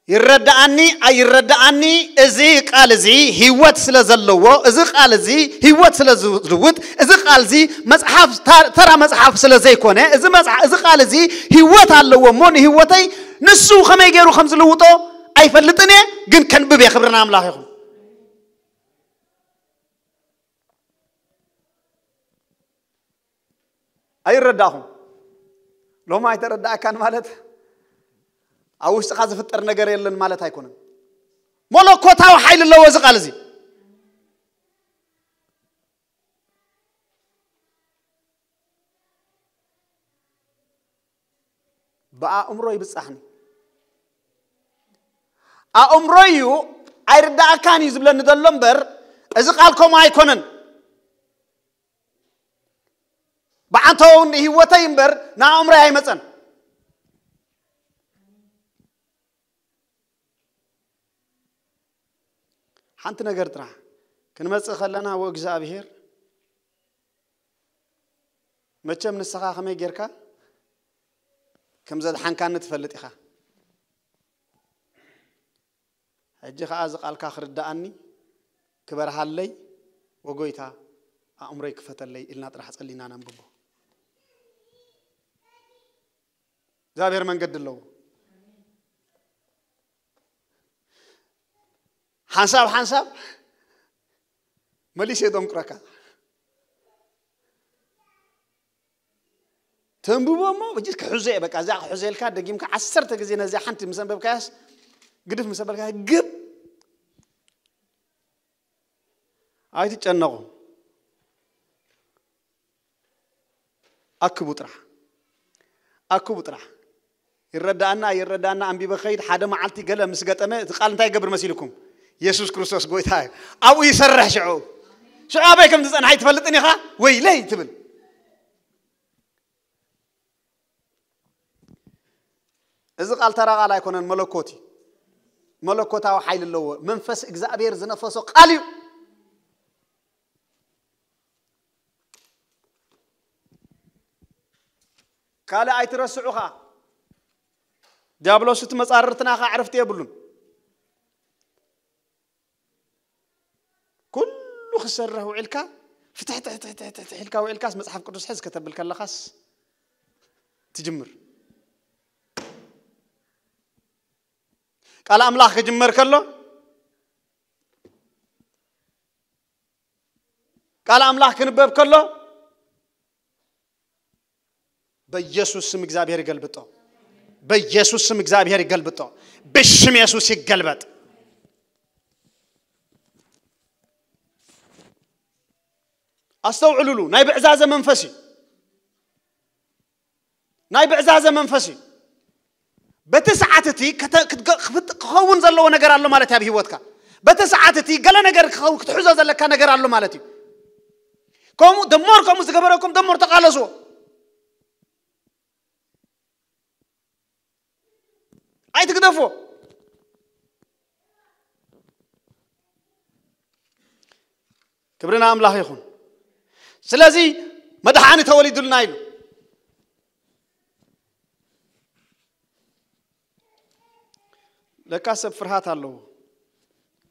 ይረዳኣኒ ኣይረዳኣኒ፣ እዚ ቃል እዚ ህይወት ስለ ዘለዎ፣ እዚ ቃል እዚ ህይወት ስለ ዝልውጥ፣ እዚ ቃል እዚ መጽሓፍ፣ ታ-፣ ተራ መጽሓፍ ስለ ዘይኮነ፣ እዚ መጽሓ-፣ እዚ ቃል እዚ ህይወት ኣለዎ እሞ ንህይወተይ ንሱ ከመይ ገይሩ ከም ዝልውጦ ኣይፈልጥን እየ፣ ግን ከንብብ እየ። ክብሪ ንኣምላኽ ይኹን። ኣይረዳእኹም። ሎሚ ኣይተረዳእካን ማለት ኣብ ውሽጥኻ ዝፍጠር ነገር የለን ማለት ኣይኮነን። መለኮታዊ ሓይሊ ኣለዎ እዚ ቃል እዚ። ብኣእምሮ ይብጻሕኒ። ኣእምሮ እዩ ኣይርዳእካን እዩ ዝብለኒ ዘሎ እምበር፣ እዚ ቃል ከምኡ ኣይኮነን። ብዓንተውን ህይወተይ እምበር ንኣእምሮይ ኣይመጸን። ሓንቲ ነገር ጥራሕ ክንመጽእ ከለና፣ ወእግዚኣብሔር፣ መቸም ንስኻ ከመይ ጌርካ ከም ዘድሓንካኒ ትፈልጥ ኢኻ። ሕጂ ኸኣ እዚ ቃልካ ክርድኣኒ፣ ክበርሃለይ፣ ወጎይታ፣ ኣእምሮይ ክፈተለይ ኢልና ጥራሕ ጸሊና ነንብቦ። እግዚኣብሔር መንገዲ ኣለዎ። ሓንሳብ ሓንሳብ መሊስ የደንቁረካ። ተንብቦ እሞ ብጅስ ክሕዞ እየ፣ በቃ፣ እዛ ክሕዞ ኢልካ ደጊምካ ዓሰርተ ግዜ ነዚኣ ሓንቲ ምስ ኣንበብካያስ፣ ግድፍ ምስ ኣበልካ፣ ግብ። ኣይትጨነቑ። ኣክቡ ጥራሕ። ኣክቡ ጥራሕ። ይረዳእና፣ ይረዳእና፣ ኣንቢበ ኸይድ፣ ሓደ መዓልቲ ገለ ምስ ገጠመ፣ እቲ ቃል እንታይ ይገብር መሲልኩም? የሱስ ክርስቶስ ጎይታ እዩ። ኣብኡ ይሰርሕ ሽዑ። ሽዑ ኣበይ ከም ዝጸንሐ ኣይትፈልጥን ኢኻ? ወይለይ ትብል። እዚ ቃል ተራ ቃል ኣይኮነን፣ መለኮት እዩ። መለኮታዊ ሓይሊ ኣለዎ። መንፈስ እግዚኣብሔር ዝነፈሶ ቃል እዩ። ካልእ ኣይትረስዑ ኸኣ። ዲያብሎስ እቲ መጻርርትና ኸኣ ዕረፍቲ የብሉን። ኩሉ ክሰርሕ ውዒልካ፣ ፍትሕትሕትሕትሕ ኢልካ ውዒልካስ፣ መጽሓፍ ቅዱስ ሕዝ ከተብል ከለኻስ ትጅምር። ቃል ኣምላኽ ክጅመር ከሎ፣ ቃል ኣምላኽ ክንበብ ከሎ፣ በኢየሱስ ስም እግዚኣብሔር ይገልብጦ። በኢየሱስ ስም እግዚኣብሔር ይገልብጦ። ብሽም የሱስ ይገልበጥ። ኣስተውዕሉሉ፣ ናይ ብዕዛዘ መንፈስ እዩ። ናይ ብዕዛዘ መንፈስ እዩ። በቲ ሰዓት እቲ ከተ-፣ ክትገ-፣ ክፍጥ-፣ ክኸውን ዘለዎ ነገር ኣሎ ማለት እዩ ኣብ ህይወትካ። በቲ ሰዓት እቲ ገለ ነገር ክኸውን፣ ክትሕዞ ዘለካ ነገር ኣሎ ማለት እዩ። ከምኡ፣ ደሞር ከምኡ ዝገበረኩም፣ ደሞር ተቃለስዎ። ኣይትግደፎ። ክብሪ ንኣምላኽ ይኹን። ስለዚ መድሓኒ ተወሊዱልና ኢሉ። ለካ ሰብ ፍርሃት ኣለዎ።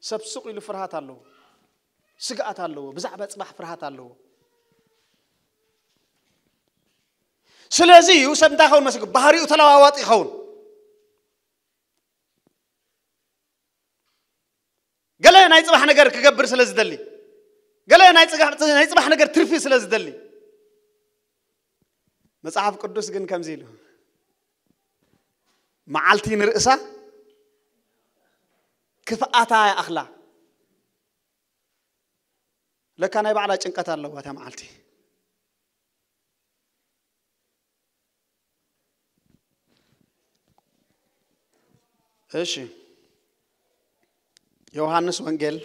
ሰብ ስቕ ኢሉ ፍርሃት ኣለዎ። ስግኣት ኣለዎ። ብዛዕባ ጽባሕ ፍርሃት ኣለዎ። ስለዚ እዩ ሰብ እንታይ ይኸውን መሲልኩም? ባህሪኡ ተለዋዋጢ ይኸውን። ገለ ናይ ጽባሕ ነገር ክገብር ስለ ዝደሊ፣ ገለ ናይ ጽጋ-፣ ናይ ጽባሕ ነገር ትርፊ ስለ ዝደሊ፣ መጽሓፍ ቅዱስ ግን ከምዚ ኢሉ፣ "መዓልቲ ንርእሳ ክፍኣታ ይኣኽላ።" ለካ ናይ ባዕላ ጭንቀት ኣለዋ እታ መዓልቲ። እሺ፣ ዮሃንስ ወንጌል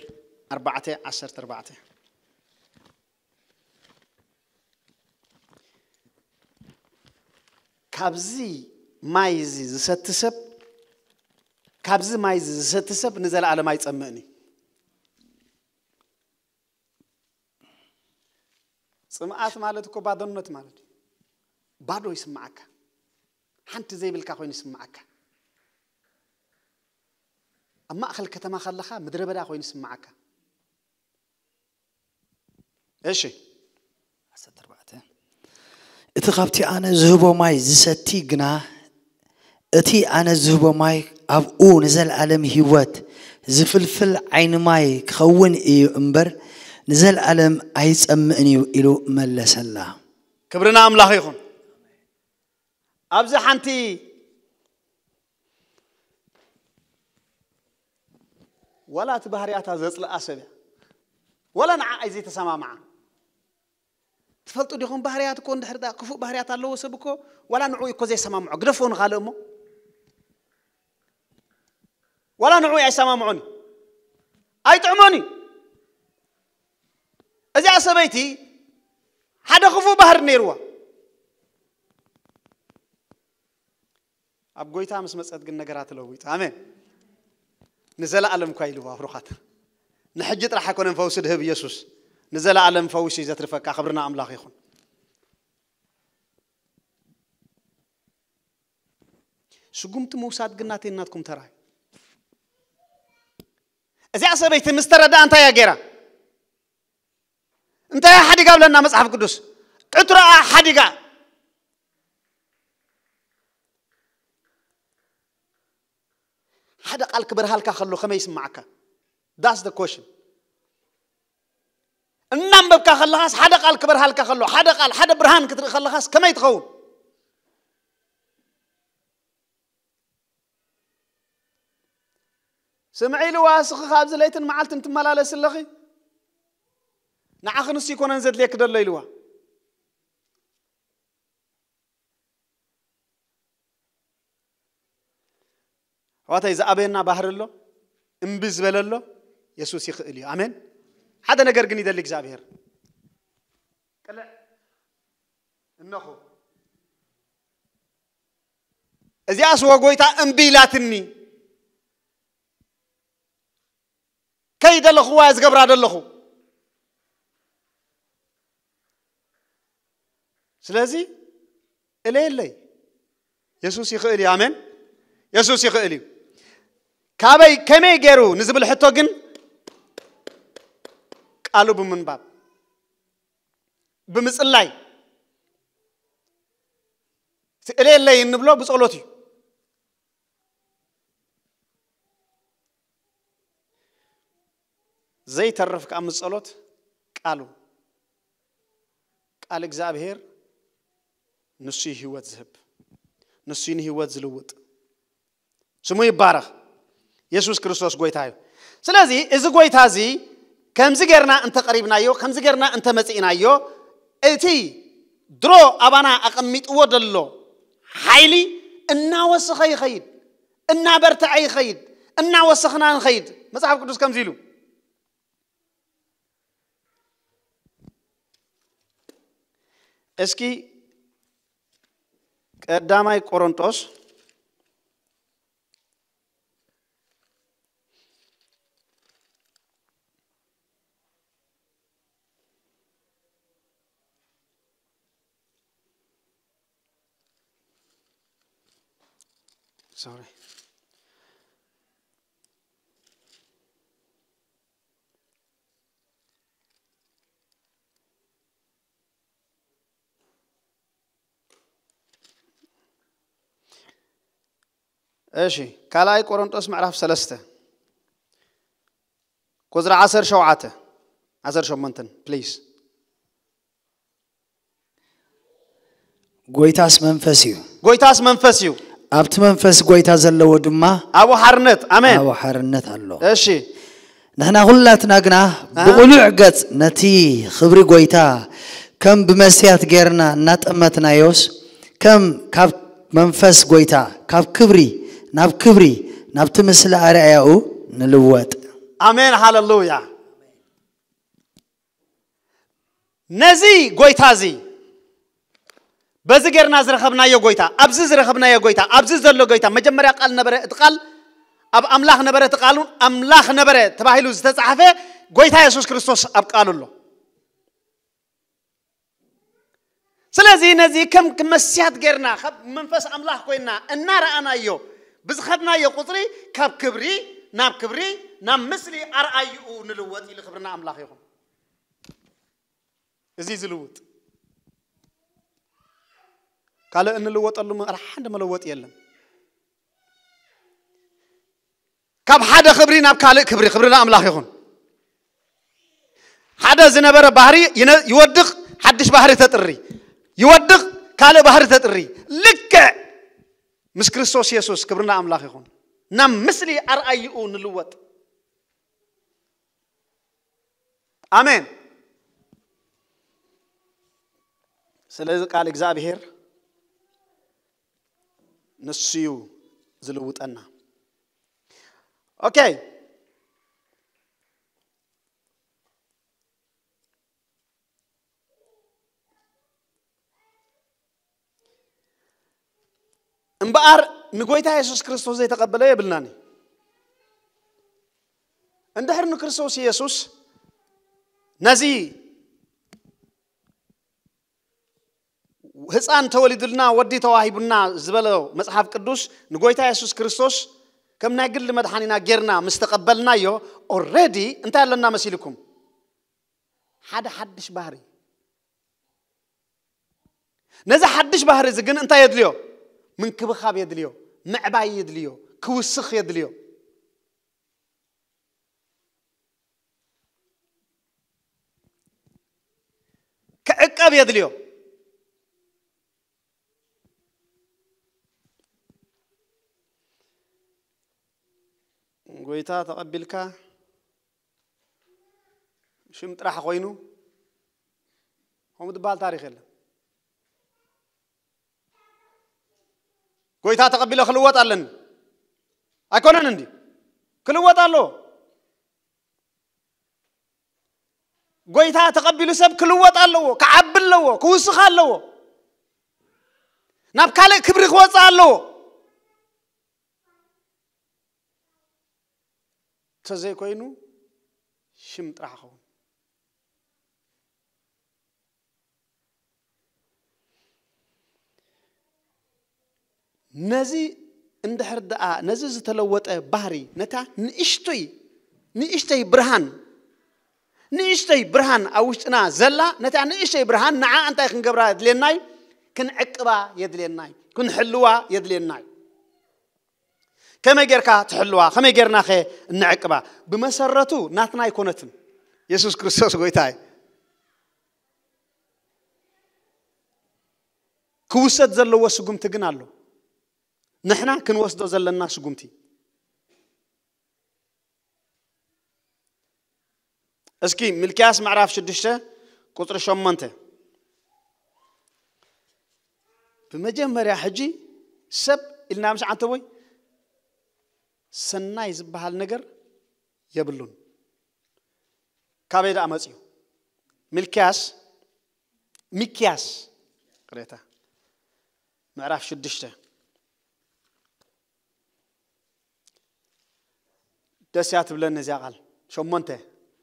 ኣርባዕተ ዓሰርተ ኣርባዕተ። "ካብዚ ማይ እዚ ዝሰቲ ሰብ፣ ካብዚ ማይ እዚ ዝሰቲ ሰብ ንዘለኣለም ኣይጸምእን እዩ።" ጽምኣት ማለት እኮ ባዶነት ማለት እዩ። ባዶ ይስምዓካ። ሓንቲ ዘይብልካ ኮይኑ ይስምዓካ። ኣብ ማእከል ከተማ ከለኻ ምድረ በዳ ኮይኑ ይስምዓካ። እሺ። ዓሰርተ ኣርባዕተ። "እቲ ካብቲ ኣነ ዝህቦ ማይ ዝሰቲ ግና፣ እቲ ኣነ ዝህቦ ማይ ኣብኡ ንዘለኣለም ህይወት ዝፍልፍል ዓይኒ ማይ ክኸውን እዩ እምበር፣ ንዘለኣለም ኣይጸምእን እዩ" ኢሉ መለሰላ። ክብሪ ንኣምላኽ ይኹን። ኣብዚ ሓንቲ ዋላ እቲ ባህርያታ ዘጽልኣ ሰብ እያ። ዋላ ንዓኣ ዘይተሰማምዓ። ትፈልጡ ዲኹም? ባህርያት እኮ እንድሕር ደኣ ክፉእ ባህርያት ኣለዎ ሰብ እኮ፣ ዋላ ንዕኡ እኮ ዘይሰማምዖ፣ ግደፎ ንኻልእ እሞ። ዋላ ንዕኡ ኣይሰማምዖን እዩ። ኣይጥዕሞን እዩ። እዚኣ ሰበይቲ ሓደ ክፉእ ባህሪ ነይርዋ። ኣብ ጎይታ ምስ መጸት ግን ነገራት ተለዊጡ። ኣሜን። ንዘለኣለም እኳ ኢልዋ ብሩኻት። ንሕጂ ጥራሕ ኣይኮነን ፈውሲ ድህብ ኢየሱስ፣ ንዘለኣለም ፈውሲ ዘትርፈካ። ክብርና ኣምላኽ ይኹን። ስጉምቲ ምውሳድ ግን ናተይ ናትኩም ተራ እዩ። እዚኣ ሰበይቲ ምስ ተረድኣ እንታይ እያ ገይራ? እንታይ እያ ሓዲጋ ብለና መጽሓፍ ቅዱስ? ዕትሮኣ ሓዲጋ። ሓደ ቃል ክበርሃልካ ከሎ ከመይ ይስምዓካ? That's the question። እናንበብካ ከለኻስ ሓደ ቃል ክበርሃልካ ከሎ፣ ሓደ ቃል፣ ሓደ ብርሃን ክትርኢ ከለኻስ ከመይ ትኸውን? ስምዒ ኢልዋ፣ እስኺ ካብዚ ለይትን መዓልትን ትመላለስ ኣለኺ፣ ንዓኺ ንሱ ይኮነን ዘድልየኪ ደሎ ኢልዋ። ኣሕዋተይ፣ ዝኣበየና ባህሪ ኣሎ፣ እምቢ ዝበለ ኣሎ፣ የሱስ ይኽእል እዩ። ኣሜን። ሓደ ነገር ግን ይደሊ እግዚኣብሔር። ቅልዕ እነኹ። እዚኣስ ወጎይታ እምቢ ኢላትኒ። ከይደለኹዋ ዝገብራ ደለኹ። ስለዚ እለየለይ። የሱስ ይኽእል እዩ። ኣሜን። የሱስ ይኽእል እዩ። ካበይ ከመይ ገይሩ ንዝብል ሕቶ ግን ቃሉ ብምንባብ፣ ብምጽላይ፣ እቲ እለየለይ እንብሎ ብጸሎት እዩ። ዘይተርፍ ከኣ ምስ ጸሎት ቃሉ፣ ቃል እግዚኣብሔር ንሱ እዩ ህይወት ዝህብ፣ ንሱ እዩ ንህይወት ዝልውጥ። ስሙ ይባረኽ። የሱስ ክርስቶስ ጎይታ እዩ። ስለዚ እዚ ጎይታ እዚ ከምዚ ጌርና እንተቐሪብናዮ፣ ከምዚ ጌርና እንተመጺእናዮ፣ እቲ ድሮ ኣባና ኣቐሚጥዎ ዘሎ ሓይሊ እናወሰኸ ይኸይድ፣ እናበርትዐ ይኸይድ፣ እናወሰኽና ንኸይድ። መጽሓፍ ቅዱስ ከምዚ ኢሉ፣ እስኪ ቀዳማይ ቆሮንጦስ ሶሪ። እሺ፣ ካልኣይ ቆሮንጦስ ምዕራፍ ሰለስተ ቁጽሪ ዓሰርተ ሸውዓተ፣ ዓሰርተ ሸሞንተ ፕሊዝ። ጎይታስ መንፈስ እዩ። ጎይታስ መንፈስ እዩ። ኣብቲ መንፈስ ጎይታ ዘለዎ ድማ ኣብኡ ሓርነት። ኣሜን። ኣብኡ ሓርነት ኣሎ። እሺ። ንሕና ኩላትና ግና እ? ብቕሉዕ ገጽ ነቲ ክብሪ ጎይታ ከም ብመስትያት ጌርና እናጠመትናዮስ፣ ከም ካብ መንፈስ ጎይታ ካብ ክብሪ ናብ ክብሪ ናብቲ ምስሊ ኣርኣያኡ ንልወጥ። ኣሜን፣ ሃለሉያ። ነዚ ጎይታ እዚ በዚ ጌርና ዝረኸብናዮ ጎይታ፣ ኣብዚ ዝረኸብናዮ ጎይታ፣ ኣብዚ ዘሎ ጎይታ፣ መጀመርያ ቃል ነበረ፣ እቲ ቃል ኣብ ኣምላኽ ነበረ፣ እቲ ቃል እውን ኣምላኽ ነበረ ተባሂሉ ዝተጻሕፈ ጎይታ የሱስ ክርስቶስ ኣብ ቃሉ ኣሎ። ስለዚ ነዚ ከም መስትያት ጌርና ካብ መንፈስ ኣምላኽ ኮይና እናረኣናዮ ብዝኸድናዮ ቁጽሪ ካብ ክብሪ ናብ ክብሪ ናብ ምስሊ ኣርኣይኡ ንልወጥ ኢሉ። ክብርና ኣምላኽ ይኹን። እዚ ዝልውጥ ካልእ እንልወጠሉ መ-፣ ሓደ መለወጢ የለን። ካብ ሓደ ክብሪ ናብ ካልእ ክብሪ፣ ክብሪ ንኣምላኽ ይኹን። ሓደ ዝነበረ ባህሪ ይነ-፣ ይወድቕ፣ ሓድሽ ባህሪ ተጥሪ፣ ይወድቕ፣ ካልእ ባህሪ ተጥሪ። ልክዕ ምስ ክርስቶስ የሱስ፣ ክብሪ ንኣምላኽ ይኹን፣ ናብ ምስሊ ኣርኣይኡ ንልወጥ። ኣሜን። ስለዚ ቃል እግዚኣብሔር ንሱ እዩ ዝልውጠና። ኦኬ። እምበኣር ንጎይታ የሱስ ክርስቶስ ዘይተቐበለ የብልናን እዩ። እንድሕር ንክርስቶስ ኢየሱስ ነዚ ህፃን ተወሊዱልና ወዲ ተዋሂቡና ዝበሎ መጽሓፍ ቅዱስ ንጎይታ የሱስ ክርስቶስ ከም ናይ ግሊ መድሓኒና ጌርና ምስ ተቐበልናዮ፣ ኦልሬዲ እንታይ ኣለና መሲልኩም? ሓደ ሓድሽ ባህሪ። ነዚ ሓድሽ ባህሪ እዚ ግን እንታይ የድልዮ? ምንክብኻብ የድልዮ፣ ምዕባይ የድልዮ፣ ክውስኽ የድልዮ። ክዕቀብ የድልዮ። ጎይታ ተቐቢልካ ሽም ጥራሕ ኮይኑ ከምኡ ዝበሃል ታሪኽ የለን። ጎይታ ተቐቢለ ክልወጥ ኣለኒ ኣይኮነን እንዲ ክልወጥ ኣለዎ። ጎይታ ተቐቢሉ ሰብ ክልወጥ ኣለዎ፣ ክዓቢ ኣለዎ፣ ክውስኽ ኣለዎ፣ ናብ ካልእ ክብሪ ክወፅእ ኣለዎ። እንተዘይኮይኑ ሽም ጥራሕ ኸውን። ነዚ እንድሕር ደኣ ነዚ ዝተለወጠ ባህሪ ነታ ንእሽቶይ ንእሽተይ ብርሃን ንእሽተይ ብርሃን ኣብ ውሽጥና ዘላ ነታ ንእሽተይ ብርሃን ንዓ እንታይ ክንገብራ የድልየናይ? ክንዕቅባ የድልየናይ፣ ክንሕልዋ የድልየናይ። ከመይ ጌርካ ትሕልዋ? ከመይ ጌርናኸ እንዕቅባ? ብመሰረቱ ናትና ኣይኮነትን። የሱስ ክርስቶስ ጎይታ እዩ። ክውሰድ ዘለዎ ስጉምቲ ግን ኣሎ። ንሕና ክንወስዶ ዘለና ስጉምቲ። እስኪ ሚልክያስ ምዕራፍ ሽዱሽተ ቁፅሪ ሸሞንተ። ብመጀመርያ ሕጂ ሰብ ኢልና ምስ ዓንተቦይ ሰናይ ዝበሃል ነገር የብሉን። ካበይ ደኣ መፅዩ? ሚልክያስ፣ ሚክያስ፣ ቅሬታ፣ ምዕራፍ ሽዱሽተ። ደስ እያ ትብለኒ እዚኣ ቃል። ሸሞንተ፣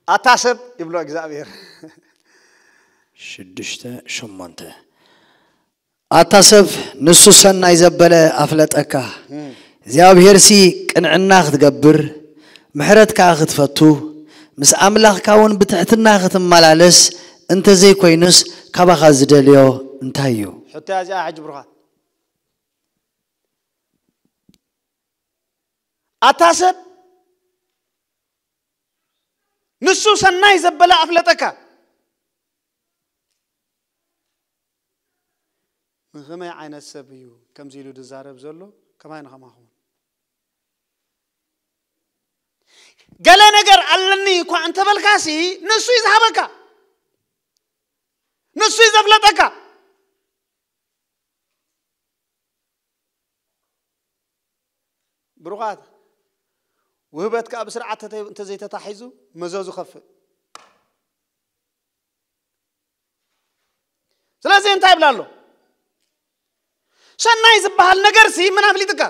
ኣታ ሰብ ይብሎ እግዚኣብሔር። ሽዱሽተ ሸሞንተ። ኣታ ሰብ ንሱ ሰናይ ዘበለ ኣፍለጠካ። እግዚኣብሔርሲ ቅንዕና ክትገብር፣ ምሕረት ከኣ ክትፈቱ፣ ምስ ኣምላኽካ እውን ብትሕትና ክትመላለስ እንተዘይኮይኑስ ካባኻ ዝደልዮ እንታይ እዩ? ሕቶ እያ እዚኣ ሕጂ ብሩኻት። ኣታ ሰብ ንሱ ሰናይ ዘበለ ኣፍለጠካ። ንኸመይ ዓይነት ሰብ እዩ ከምዚ ኢሉ ዝዛረብ ዘሎ? ከማይ ንኸማኹም ገለ ነገር ኣለኒ እኳ እንተበልካሲ ንሱ እዩ ዝሃበካ፣ ንሱ እዩ ዘፍለጠካ። ብሩኻት፣ ውህበት ከኣ ብስርዓት እንተዘይተታሒዙ መዘዙ ከፍእ። ስለዚ እንታይ ይብላ ኣሎ? ሰናይ ዝበሃል ነገርሲ ምን ኣፍሊጥካ?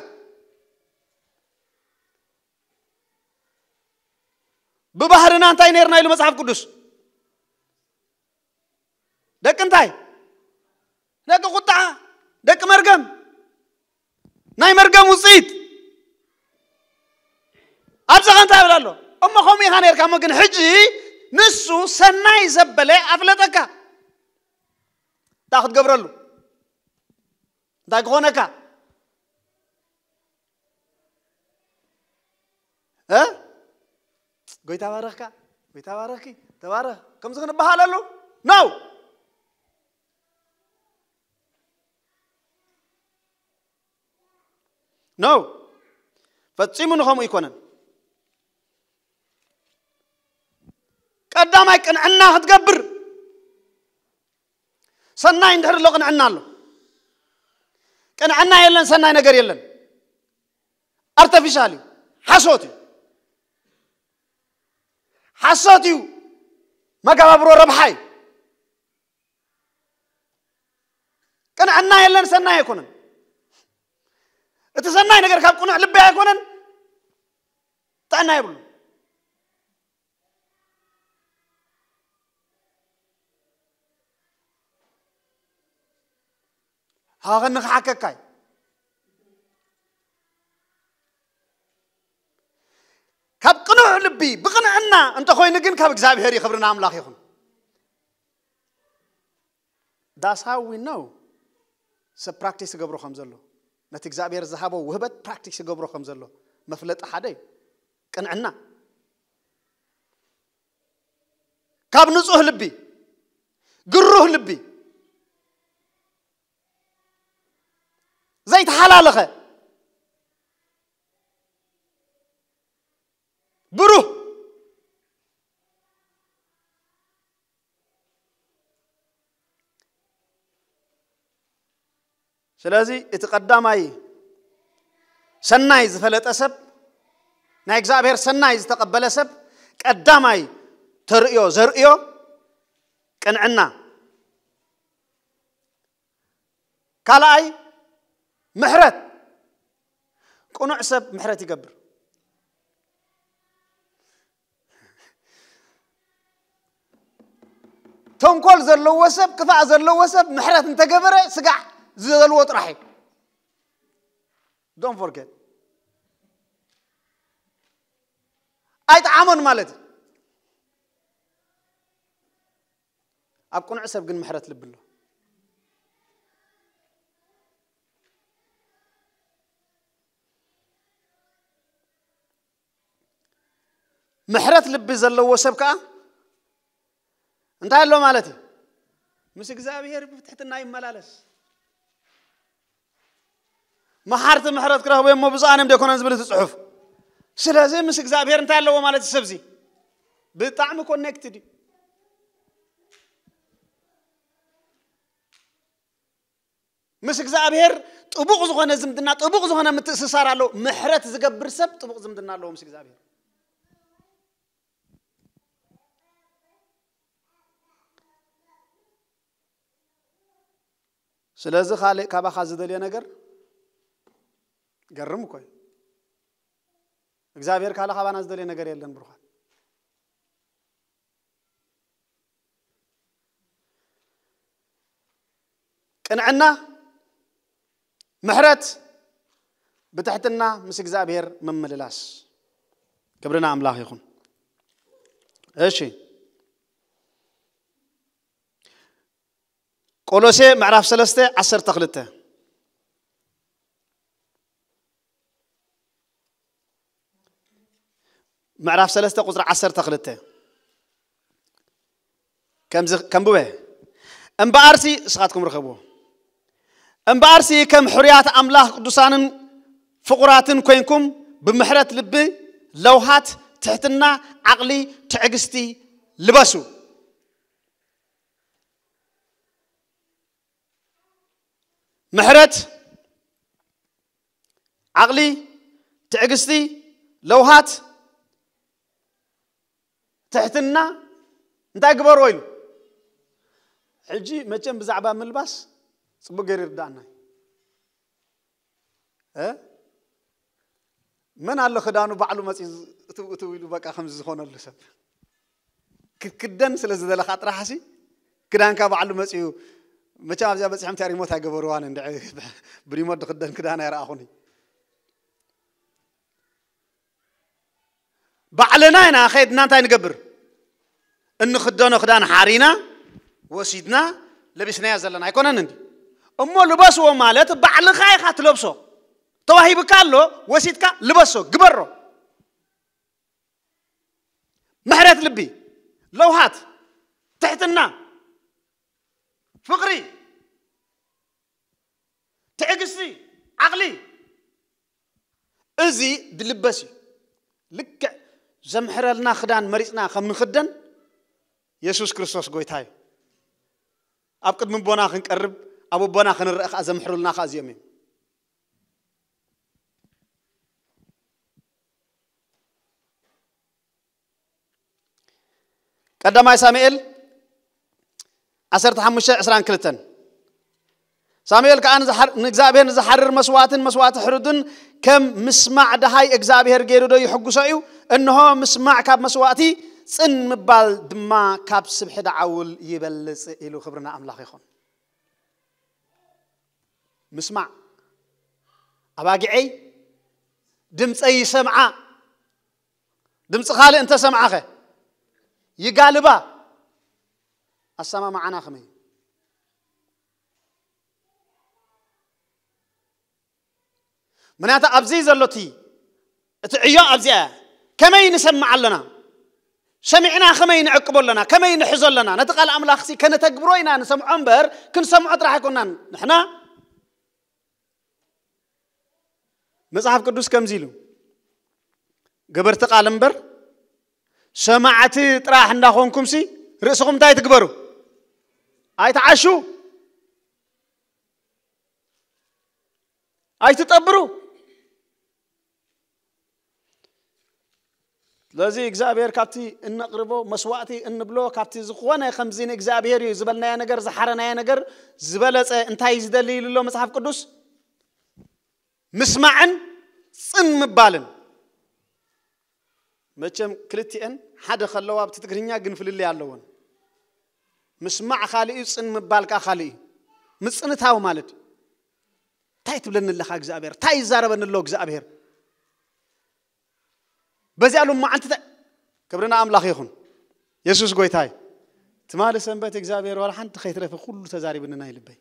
ብባህርና እንታይ ነርና ኢሉ መጽሓፍ ቅዱስ? ደቂ እንታይ? ደቂ ቁጣዓ፣ ደቂ መርገም፣ ናይ መርገም ውፅኢት። ኣብዚ ኸ እንታይ ይብል ኣሎ? እሞ ከምኡ ኢኻ ነርካ እሞ ግን ሕጂ ንሱ ሰናይ ዘበለ ኣፍለጠካ። እንታይ ክትገብረሉ? እንታይ ክኾነካ? እ ጎይታ ባረኽካ፣ ጎይታ ባረኽኪ፣ ተባረኽ ከምዚ ክንበሃለሉ ነው። ነው። ፈጺሙ ንኸምኡ ኣይኮነን። ቀዳማይ ቅንዕና ክትገብር። ሰናይ እንድሕር ኣሎ ቅንዕና ኣሎ። ቅንዕና የለን ሰናይ ነገር የለን። ኣርተፊሻል እዩ። ሓሶት እዩ። ሓሶት እዩ። መጋባብሮ ረብሓ እዩ። ቅንዕና የለን ሰናይ ኣይኮነን። እቲ ሰናይ ነገር ካብ ቅኑዕ ልቢ ኣይኮነን። ጥዕና የብሉ። ኣኸ ንኽሓከካይ ካብ ቅኑዕ ልቢ ብቕንዕና እንተኾይኑ ግን ካብ እግዚኣብሔር እዩ። ክብሪ ንኣምላኽ ይኹን። That's how we know ሰብ ፕራክቲስ ይገብሮ ከም ዘሎ፣ ነቲ እግዚኣብሔር ዝሃቦ ውህበት ፕራክቲስ ይገብሮ ከም ዘሎ መፍለጢ ሓደ እዩ። ቅንዕና ካብ ንጹህ ልቢ፣ ግሩህ ልቢ፣ ዘይተሓላለኸ ብሩህ። ስለዚ እቲ ቀዳማይ ሰናይ ዝፈለጠ ሰብ፣ ናይ እግዚኣብሔር ሰናይ ዝተቐበለ ሰብ ቀዳማይ ተርእዮ ዘርእዮ ቅንዕና፣ ካልኣይ ምሕረት። ቅኑዕ ሰብ ምሕረት ይገብር። ተንኮል ዘለዎ ሰብ፣ ክፋእ ዘለዎ ሰብ ምሕረት እንተገበረ ስጋዕ ዝደልዎ ጥራሕ እዩ። Don't forget። ኣይጠዓሞን ማለት እዩ። ኣብ ቅኑዕ ሰብ ግን ምሕረት ልቢ ኣሎ። ምሕረት ልቢ ዘለዎ ሰብ ከኣ እንታይ ኣሎ ማለት እዩ? ምስ እግዚኣብሔር ብትሕትና ይመላለስ። መሓርቲ ምሕረት ክረኽቡ እሞ ብፁዓን እዮም ደይኮነን ዝብል እቲ ጽሑፍ። ስለዚ ምስ እግዚኣብሔር እንታይ ኣለዎ ማለት እዩ? ሰብዚ ብጣዕሚ ኮኔክትድ እዩ። ምስ እግዚኣብሔር ጥቡቕ ዝኾነ ዝምድና፣ ጥቡቕ ዝኾነ ምትእስሳር ኣለዎ። ምሕረት ዝገብር ሰብ ጥቡቕ ዝምድና ኣለዎ ምስ እግዚኣብሔር። ስለዚ ካልእ ካባኻ ዝደልዮ ነገር ገርም እኮ እዩ። እግዚኣብሔር ካልእ ካባና ዝደልዮ ነገር የለን ብሩኻት። ቅንዕና፣ ምሕረት፣ ብትሕትና ምስ እግዚኣብሔር ምምልላስ። ክብሪ ንኣምላኽ ይኹን። እሺ፣ ቆሎሴ ምዕራፍ ሰለስተ ዓሰርተ ክልተ። ምዕራፍ ሰለስተ ቁጽሪ ዓሰርተ ክልተ ከምዚ ከንብበ። እምበኣርሲ ንስኻትኩም ርኸብዎ። እምበኣርሲ ከም ሕሩያት ኣምላኽ ቅዱሳንን ፍቑራትን ኮይንኩም ብምሕረት ልቢ፣ ለውሃት፣ ትሕትና፣ ዓቕሊ፣ ትዕግስቲ ልበሱ። ምሕረት፣ ዓቕሊ፣ ትዕግስቲ፣ ለውሃት፣ ትሕትና እንታይ ግበርዎ ኢሉ? ሕጂ መቸም ብዛዕባ ምልባስ ጽቡቅ ገይሩ ይርዳእና እዩ። እ? መን ኣሎ ክዳኑ ባዕሉ መጺኡ እትው እትው ኢሉ በቃ ከምዚ ዝኾነሉ ሰብ? ክትክደን ስለ ዝደለኻ ጥራሕሲ ክዳንካ ባዕሉ መጺኡ። መቸም ኣብዚኣ በጺሖም እቲኣ ሪሞት ኣይገበርዋን እንድዒ። ብሪሞት ዝኽደን ክዳን ኣይረኣኹን። ባዕልና ኢና ከይድና እንታይ ንገብር? እንኽደኖ ክዳን ሓሪና ወሲድና ለቢስናዮ ዘለና ኣይኮነን እንዲ? እሞ ልበስዎ ማለት ባዕልኻ ኢኻ ትለብሶ። ተዋሂብካ ኣሎ፣ ወሲድካ ልበሶ፣ ግበሮ። ምሕረት ልቢ፣ ለውሃት፣ ትሕትና፣ ፍቕሪ፣ ትዕግስቲ፣ ዓቕሊ፣ እዚ ድልበስ እዩ። ልክዕ ዘምሕረልና ክዳን መሪጽና ከም ንኽደን የሱስ ክርስቶስ ጎይታ እዩ። ኣብ ቅድሚ ኣቦና ክንቀርብ፣ ኣብ ኣቦና ክንረአ ከኣ ዘምሕሩልና ከኣ እዚኦም እዮም። ቀዳማይ ሳሙኤል ዓሰርተ ሓሙሽተ ዕስራን ክልተን። ሳሙኤል ከኣ ንዝሓር-፣ ንእግዚኣብሔር ንዝሓርር መስዋእትን መስዋእቲ ሕሩድን ከም ምስማዕ ደሃይ እግዚኣብሔር ገይሩ ዶ ይሕጉሶ እዩ? እንሆ ምስማዕ ካብ መስዋእቲ፣ ጽን ምባል ድማ ካብ ስብሒ ደዓውል ይበልጽ ኢሉ። ክብሪ ንኣምላኽ ይኹን። ምስማዕ። ኣባጊዐይ ድምፀይ ይሰምዓ። ድምፂ ካልእ እንተሰምዓኸ ይጋልባ። ኣሰማምዓና ከመይ? ምክንያቱ ኣብዚ ዘሎ እቲ፣ እቲ ዕዮ ኣብዚኣ እያ። ከመይ ንሰምዕ ኣለና? ሰሚዕና ከመይ ንዕቅቦ ኣለና? ከመይ ንሕዞ ኣለና? ነቲ ቃል ኣምላኽሲ ከነተግብሮ ኢና ንሰምዖ እምበር፣ ክንሰምዖ ጥራሕ ኣይኮናን። ንሕና መጽሓፍ ቅዱስ ከምዚ ኢሉ፣ "ገበርቲ ቃል እምበር ሰማዕቲ ጥራሕ እንዳኾንኩምሲ፣ ርእስኹም እንታይ ትግበሩ? ኣይትዓሹ፣ ኣይትጠብሩ." ስለዚ እግዚኣብሔር ካብቲ እነቕርቦ መስዋዕቲ እንብሎ፣ ካብቲ ዝኾነ ከምዚ ንእግዚኣብሔር እዩ ዝበልናዮ ነገር፣ ዝሓረናዮ ነገር ዝበለጸ እንታይ እዩ ዝደሊ ኢሉ ኣሎ መጽሓፍ ቅዱስ? ምስማዕን ጽን ምባልን። መቸም ክልቲኤን ሓደ ከለዋ ኣብቲ ትግርኛ ግን ፍልልይ ኣለወን። ምስማዕ ካልእ እዩ፣ ጽን ምባል ከኣ ካልእ እዩ። ምጽንታው ማለት እዩ፣ እንታይ ትብለኒ ኣለኻ እግዚኣብሔር? እንታይ ይዛረበኒ ኣሎ እግዚኣብሔር? በዚኣ ሎማዓንቲ እንታይ? ክብሪ ንኣምላኽ ይኹን። የሱስ ጎይታ እዩ። ትማሊ ሰንበት እግዚኣብሔር ዋላ ሓንቲ ከይትረፈ ኩሉ ተዛሪብኒ ናይ ልበይ።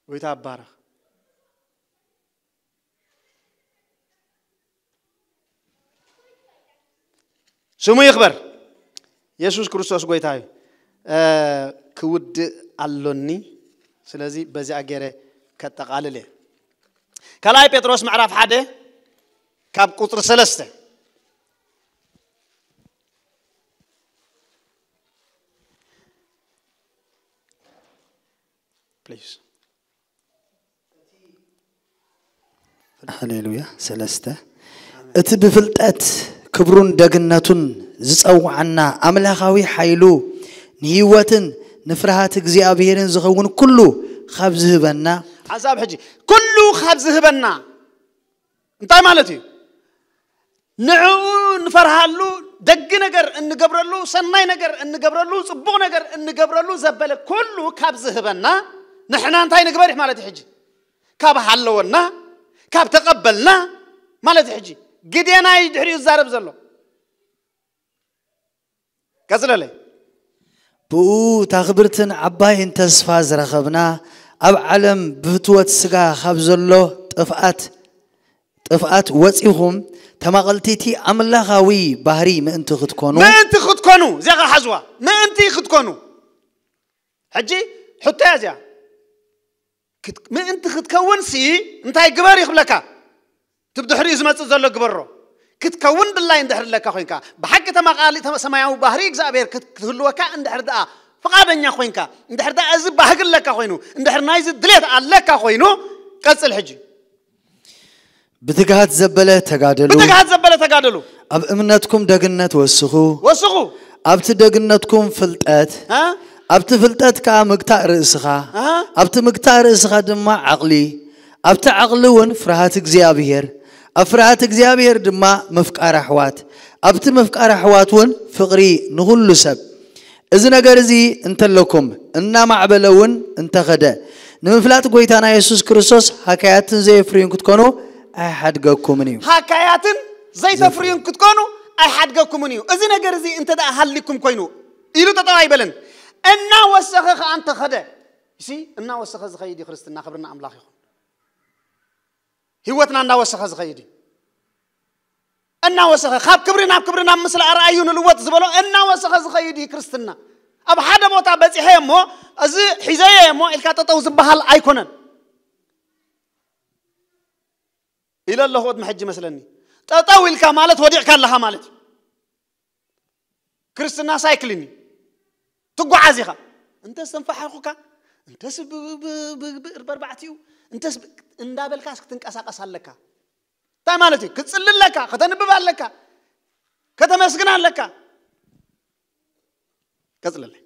ጎይታ ይባረኽ። ስሙ ይኽበር። የሱስ ክርስቶስ ጎይታ እዩ። እ፣ ክውድእ ኣሎኒ። ስለዚ በዚኣ ገይረ ከጠቓልል እየ። ካልኣይ ጴጥሮስ ምዕራፍ ሓደ ካብ ቁጽሪ ሰለስተ። ፕሊዝ። ሃሌሉያ። ሰለስተ፣ እቲ ብፍልጠት ክብሩን ደግነቱን ዝጸውዓና ኣምላኻዊ ሓይሉ ንህይወትን ንፍርሃት እግዚኣብሔርን ዝኸውን ኩሉ ካብ ዝህበና። ሓሳብ ሕጂ፣ ኩሉ ካብ ዝህበና እንታይ ማለት እዩ? ንዕኡ ንፈርሃሉ፣ ደግ ነገር እንገብረሉ፣ ሰናይ ነገር እንገብረሉ፣ ጽቡቕ ነገር እንገብረሉ ዘበለ ኩሉ ካብ ዝህበና፣ ንሕና እንታይ ንግበር ማለት እዩ ሕጂ? ካብ ሃለወና፣ ካብ ተቐበልና ማለት እዩ ሕጂ። ግዴና እዩ ድሕሪኡ ዝዛረብ ዘሎ። ቀጽለለይ። ብኡ እታ ክብርትን ዓባይን ተስፋ ዝረኸብና፣ ኣብ ዓለም ብፍትወት ስጋ ካብ ዘሎ ጥፍኣት፣ ጥፍኣት ወጺኹም፣ ተማቐልቲ እቲ ኣምላኻዊ ባህሪ ምእንቲ ክትኮኑ። ምእንቲ ክትኮኑ፣ እዚኣ ኸዓ ሓዝዋ። ምእንቲ ክትኮኑ። ሕጂ ሕቶ እያ እዚኣ። ክት-፣ ምእንቲ ክትከውንሲ እንታይ ግበር ይኽብለካ? እቲ ብድሕሪኡ ዝመጽእ ዘሎ ግበሮ። ክትከውን ድላይ እንድሕር ኣለካ ኮይንካ፣ ብሓቂ ተማቓሊ ተመ-፣ ሰማያዊ ባህሪ እግዚኣብሔር ክት-፣ ክትህልወካ እንድሕር ደኣ ፍቓደኛ ኮይንካ፣ እንድሕር ደኣ እዚ ባህጊ ኣለካ ኮይኑ፣ እንድሕር ናይዚ ድሌት ኣለካ ኮይኑ፣ ቀጽል ሕጂ። ብትግሃት ዘበለ ተጋደሉ። ብትግሃት ዘበለ ተጋደሉ። ኣብ እምነትኩም ደግነት ወስኹ። ወስኹ። ኣብቲ ደግነትኩም ፍልጠት። እ? ኣብቲ ፍልጠት ከኣ ምግታእ ርእስኻ። እ? ኣብቲ ምግታእ ርእስኻ ድማ ዓቕሊ። ኣብቲ ዓቕሊ እውን ፍርሃት እግዚኣብሔር። ኣብ ፍርሃት እግዚኣብሔር ድማ ምፍቃር ኣሕዋት። ኣብቲ ምፍቃር ኣሕዋት እውን ፍቕሪ ንኹሉ ሰብ። እዚ ነገር እዚ እንተለኩም፣ እናማዕበለ እውን እንተኸደ፣ ንምፍላጥ ጐይታና የሱስ ክርስቶስ ሃካያትን ዘየፍርዩን ክትኮኑ ኣይሓድገኩምን እዩ። ሃካያትን ዘይተፍርዩን ክትኮኑ ኣይሓድገኩምን እዩ። እዚ ነገር እዚ እንተ ደኣ ሃሊኩም ኮይኑ፣ ኢሉ ጠጠው ኣይበለን። እናወሰኸ ከኣ እንተኸደ፣ እሲ እናወሰኸ ዝኸይድ እዩ ክርስትና። ክብርና ኣምላኽ ይኹን። ህይወትና እናወሰኸ ዝኸይድ እዩ። እናወሰኸ፣ ካብ ክብሪ ናብ ክብሪ፣ ናብ ምስለ ኣርኣዩ ንልወጥ ዝበሎ እናወሰኸ ዝኸይድ እዩ ክርስትና። ኣብ ሓደ ቦታ በጺሐ እሞ፣ እዚ ሒዘዮ እሞ ኢልካ ጠጠው ዝበሃል ኣይኮነን። ኢለ ኣለኹ ቅድሚ ሕጂ መስለኒ። ጠጠው ኢልካ ማለት ወዲቕካ ኣለኻ ማለት እዩ። ክርስትና ሳይክሊን እዩ። ትጓዓዝ ኢኻ። እንተስ ተንፋሓኹካ፣ እንተስ ብ-፣ ብ-፣ ብ-፣ ብ-፣ ብእርበርባዕቲኡ፣ እንተስ ብ-፣ እንዳበልካስ ክትንቀሳቐስ ኣለካ። እንታይ ማለት እዩ? ክትጽሊ ኣለካ፣ ከተንብብ ኣለካ፣ ከተመስግን ኣለካ። ቀጽለለይ።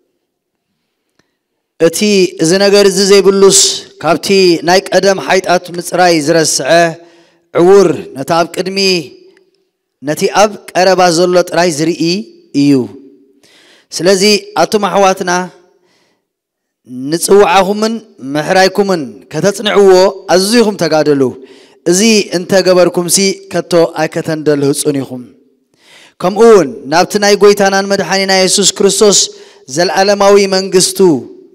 እቲ እዚ ነገር እዚ ዘይብሉስ፣ ካብቲ ናይ ቀደም ሓይጣት ምጽራይ ዝረስዐ ዕዉር፣ ነቲ ኣብ ቅድሚ፣ ነቲ ኣብ ቀረባ ዘሎ ጥራይ ዝርኢ እዩ። ስለዚ ኣቱም ኣሕዋትና ንጽውዓኹምን ምሕራይኩምን ከተጽንዕዎ ኣዝኹም ተጋደሉ። እዚ እንተገበርኩምሲ ከቶ ኣይከተንደልህጹን ኢኹም። ከምኡ እውን ናብቲ ናይ ጎይታናን መድሓኒና የሱስ ክርስቶስ ዘለዓለማዊ መንግስቱ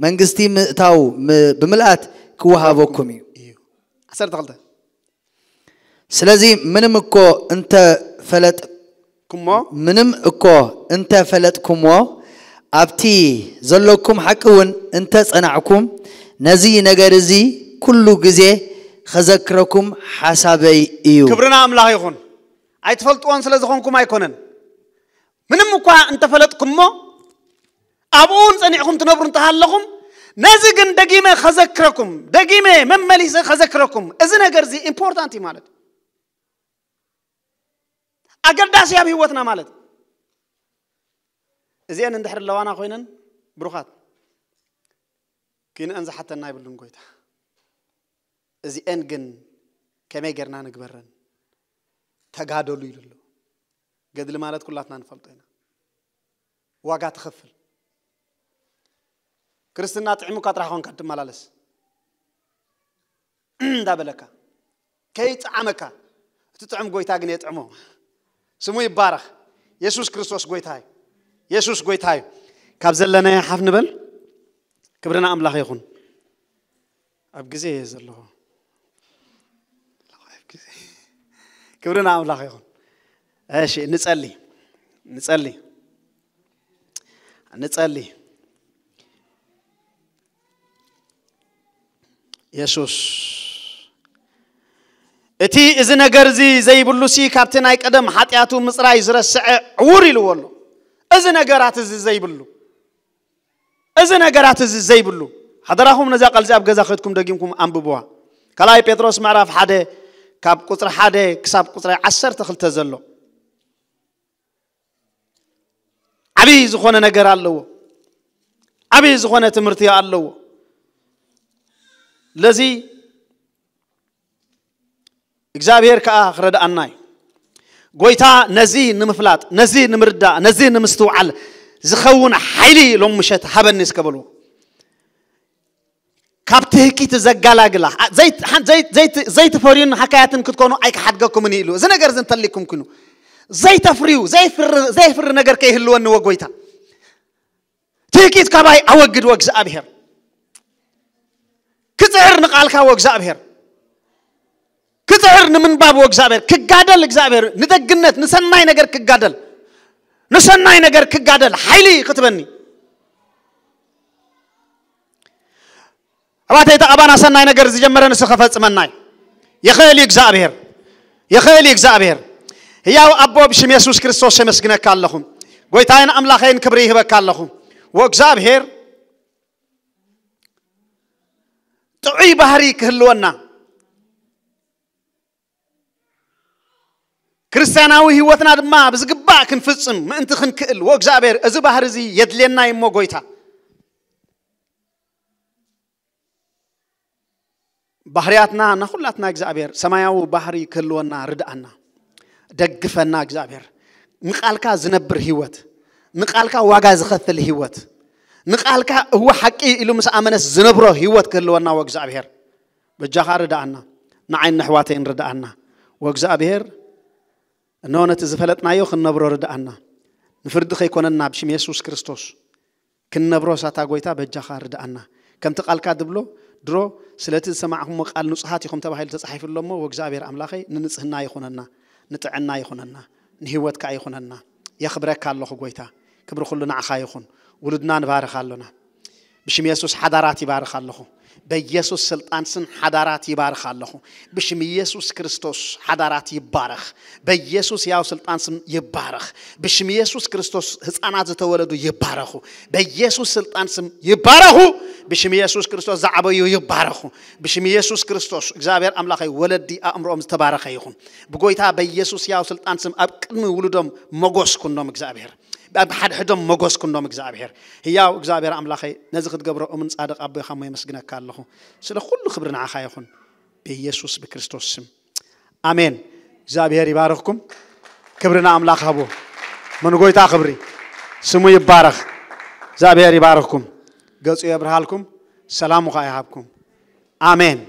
መንግስቲ ምእታው ም- ብምልኣት ክወሃበኩም እዩ። ዓሰርተ ክልተ ስለዚ ምንም እኮ እንተፈለጥ ኩሞ ምንም እኮ እንተፈለጥኩሞ ኣብቲ ዘለኩም ሓቂ እውን እንተጸናዕኩም ነዚ ነገር እዚ ኩሉ ግዜ ከዘክረኩም ሓሳበይ እዩ። ክብርና ኣምላኽ ይኹን። ኣይትፈልጥዎን ስለ ዝኾንኩም ኣይኮነን። ምንም እኳ እንተፈለጥኩሞ ኣብኡ እውን ጸኒዕኩም ትነብሩ እንተሃለኹም፣ ነዚ ግን ደጊመ ከዘክረኩም፣ ደጊመ መመሊሰ ከዘክረኩም፣ እዚ ነገር እዚ ኢምፖርታንት እዩ ማለት እዩ። ኣገዳሲ ኣብ ህይወትና ማለት እዩ። እዚአን እንድሕር ኣለዋና ኮይነን ብሩኻት፣ ኪንአን ዝሓተና ኣይብሉን ጎይታ። እዚአን ግን ከመይ ጌርና ንግበረን? ተጋደሉ ኢሉ ኣሎ። ገድሊ ማለት ኩላትና ንፈልጦ ኢና። ዋጋ ትኸፍል። ክርስትና ጥዕሙካ ጥራሕ ኮንካ ትመላለስ እንዳበለካ ከይጥዓመካ፣ እቲ ጥዑም ጎይታ ግን የጥዕሞ። ስሙ ይባረኽ። የሱስ ክርስቶስ ጎይታ እዩ። የሱስ ጎይታ እዩ። ካብ ዘለናዮ ሓፍ ንበል። ክብርና ኣምላኽ ይኹን። ኣብ ግዜ እየ ዘለኹ። ክብርና ኣምላኽ ይኹን። እሺ፣ ንጸሊ። ንጸሊ። ንጸሊ። የሱስ፣ እቲ እዚ ነገር እዚ ዘይብሉ ሲ ካብቲ ናይ ቀደም ሓጢኣቱ ምጽራይ ዝረስዐ ዕውር ኢልዎ ኣሎ። እዚ ነገራት እዚ ዘይብሉ፣ እዚ ነገራት እዚ ዘይብሉ፣ ሓደራኹም ነዛ ቃል እዚ ኣብ ገዛ ከድኩም ደጊምኩም ኣንብብዋ። ካልኣይ ጴጥሮስ ምዕራፍ ሓደ ካብ ቁጽሪ ሓደ ክሳብ ቁጽሪ ዓሰርተ ክልተ ዘሎ ዓብዪ ዝኾነ ነገር ኣለዎ። ዓብዪ ዝኾነ ትምህርቲ ኣለዎ። ለዚ እግዚኣብሔር ከዓ ክረድኣና እዩ። ጎይታ ነዚ ንምፍላጥ፣ ነዚ ንምርዳእ፣ ነዚ ንምስትውዓል ዝኸውን ሓይሊ ሎም ምሸት ሃበኒ እስከ በልዎ። ካብ ትህኪት ዘጋላግላ ዘይትፈርዩን ሓካያትን ክትኮኑ ኣይክሓድገኩምን እዩ ኢሉ። እዚ ነገር እዚ እንተሊኩም ኩኑ ዘይተፍርዩ ዘይፍሪ ነገር ከይህልወኒ ወጎይታ ትህኪት ካባይ ኣወግድ ወእግዚኣብሔር። ክፅዕር ንቃልካ ወእግዚኣብሔር፣ ክፅዕር ንምንባብ ወእግዚኣብሔር፣ ክጋደል እግዚኣብሔር ንደግነት ንሰናይ ነገር ክጋደል ንሰናይ ነገር ክጋደል ሓይሊ ክትበኒ ኣባተይ ተቐባና ሰናይ ነገር ዝጀመረ ንሱ ከፈጽመና እዩ። ይኽእል እዩ እግዚኣብሔር፣ ይኽእል እዩ እግዚኣብሔር። ህያው ኣቦ ብሽም የሱስ ክርስቶስ የመስግነካ ኣለኹ። ጎይታይን ኣምላኸይን ክብሪ ይህበካ ኣለኹ። ወእግዚኣብሔር ጥዑይ ባህሪ ክህልወና ክርስቲያናዊ ህይወትና ድማ ብዝግባእ ክንፍጽም ምእንቲ ክንክእል ወእግዚኣብሔር እዚ ባህሪ እዚ የድልየና እዩ እሞ ጎይታ ባህርያትና ናኹላትና እግዚኣብሔር ሰማያዊ ባህሪ ክህልወና ርድኣና፣ ደግፈና እግዚኣብሔር። ንቃልካ ዝነብር ህይወት፣ ንቃልካ ዋጋ ዝኸፍል ህይወት፣ ንቃልካ እወ ሓቂ ኢሉ ምስ ኣመነስ ዝነብሮ ህይወት ክህልወና ወእግዚኣብሔር በጃኻ ርድኣና፣ ንዓይን ነሕዋተይን ርድኣና ወእግዚኣብሔር። እነሆ ነቲ ዝፈለጥናዮ ክንነብሮ ርድኣና፣ ንፍርዲ ከይኮነና ብሽም የሱስ ክርስቶስ ክንነብሮ ሳታ ጎይታ በጃኻ ርድኣና። ከምቲ ቃልካ ድብሎ ድሮ ስለቲ ዝሰማዕኩሞ ቃል ንጹሃት ኢኹም ተባሂሉ ተጻሒፉ ኣሎ እሞ ወእግዚኣብሔር ኣምላኸይ ንንጽህና ይኹነና፣ ንጥዕና ይኹነና፣ ንህይወት ከኣ ይኹነና። የኽብረካ ኣለኹ ጎይታ፣ ክብሪ ኩሉ ንዓኻ ይኹን። ውሉድና ንባርኽ ኣሎና። ብሽም የሱስ ሓዳራት ይባርኽ ኣለኹ። በየሱስ ስልጣን ስም ሓዳራት ይባርኽ ኣለኹ። ብሽም ኢየሱስ ክርስቶስ ሓዳራት ይባረኽ። በኢየሱስ ያው ስልጣን ስም ይባረኽ። ብሽም ኢየሱስ ክርስቶስ ህፃናት ዝተወለዱ ይባረኹ። በኢየሱስ ስልጣን ስም ይባረኹ። ብሽም ኢየሱስ ክርስቶስ ዝዓበዩ ይባረኹ። ብሽም ኢየሱስ ክርስቶስ እግዚኣብሔር ኣምላኸይ ወለዲ ኣእምሮኦም ዝተባረኸ ይኹን። ብጎይታ በኢየሱስ ያው ስልጣን ስም ኣብ ቅድሚ ውሉዶም መጎስ ኩኖም እግዚኣብሔር። ኣብ ሓድሕዶም መጎስ ኩኖም እግዚኣብሔር። ህያው እግዚኣብሔር ኣምላኸይ ነዚ ክትገብሮ እሙን ጻድቕ ኣቦ ኢኻ እሞ የመስግነካ ኣለኹ። ስለ ኩሉ ክብሪ ንዓኻ ይኹን ብኢየሱስ ብክርስቶስ ስም ኣሜን። እግዚኣብሔር ይባርኽኩም። ክብሪ ንኣምላኽ ሃቡ። መንጎይታ ክብሪ ስሙ ይባረኽ። እግዚኣብሔር ይባርኽኩም፣ ገጹ የብርሃልኩም፣ ሰላሙ ኸዓ ይሃብኩም። ኣሜን።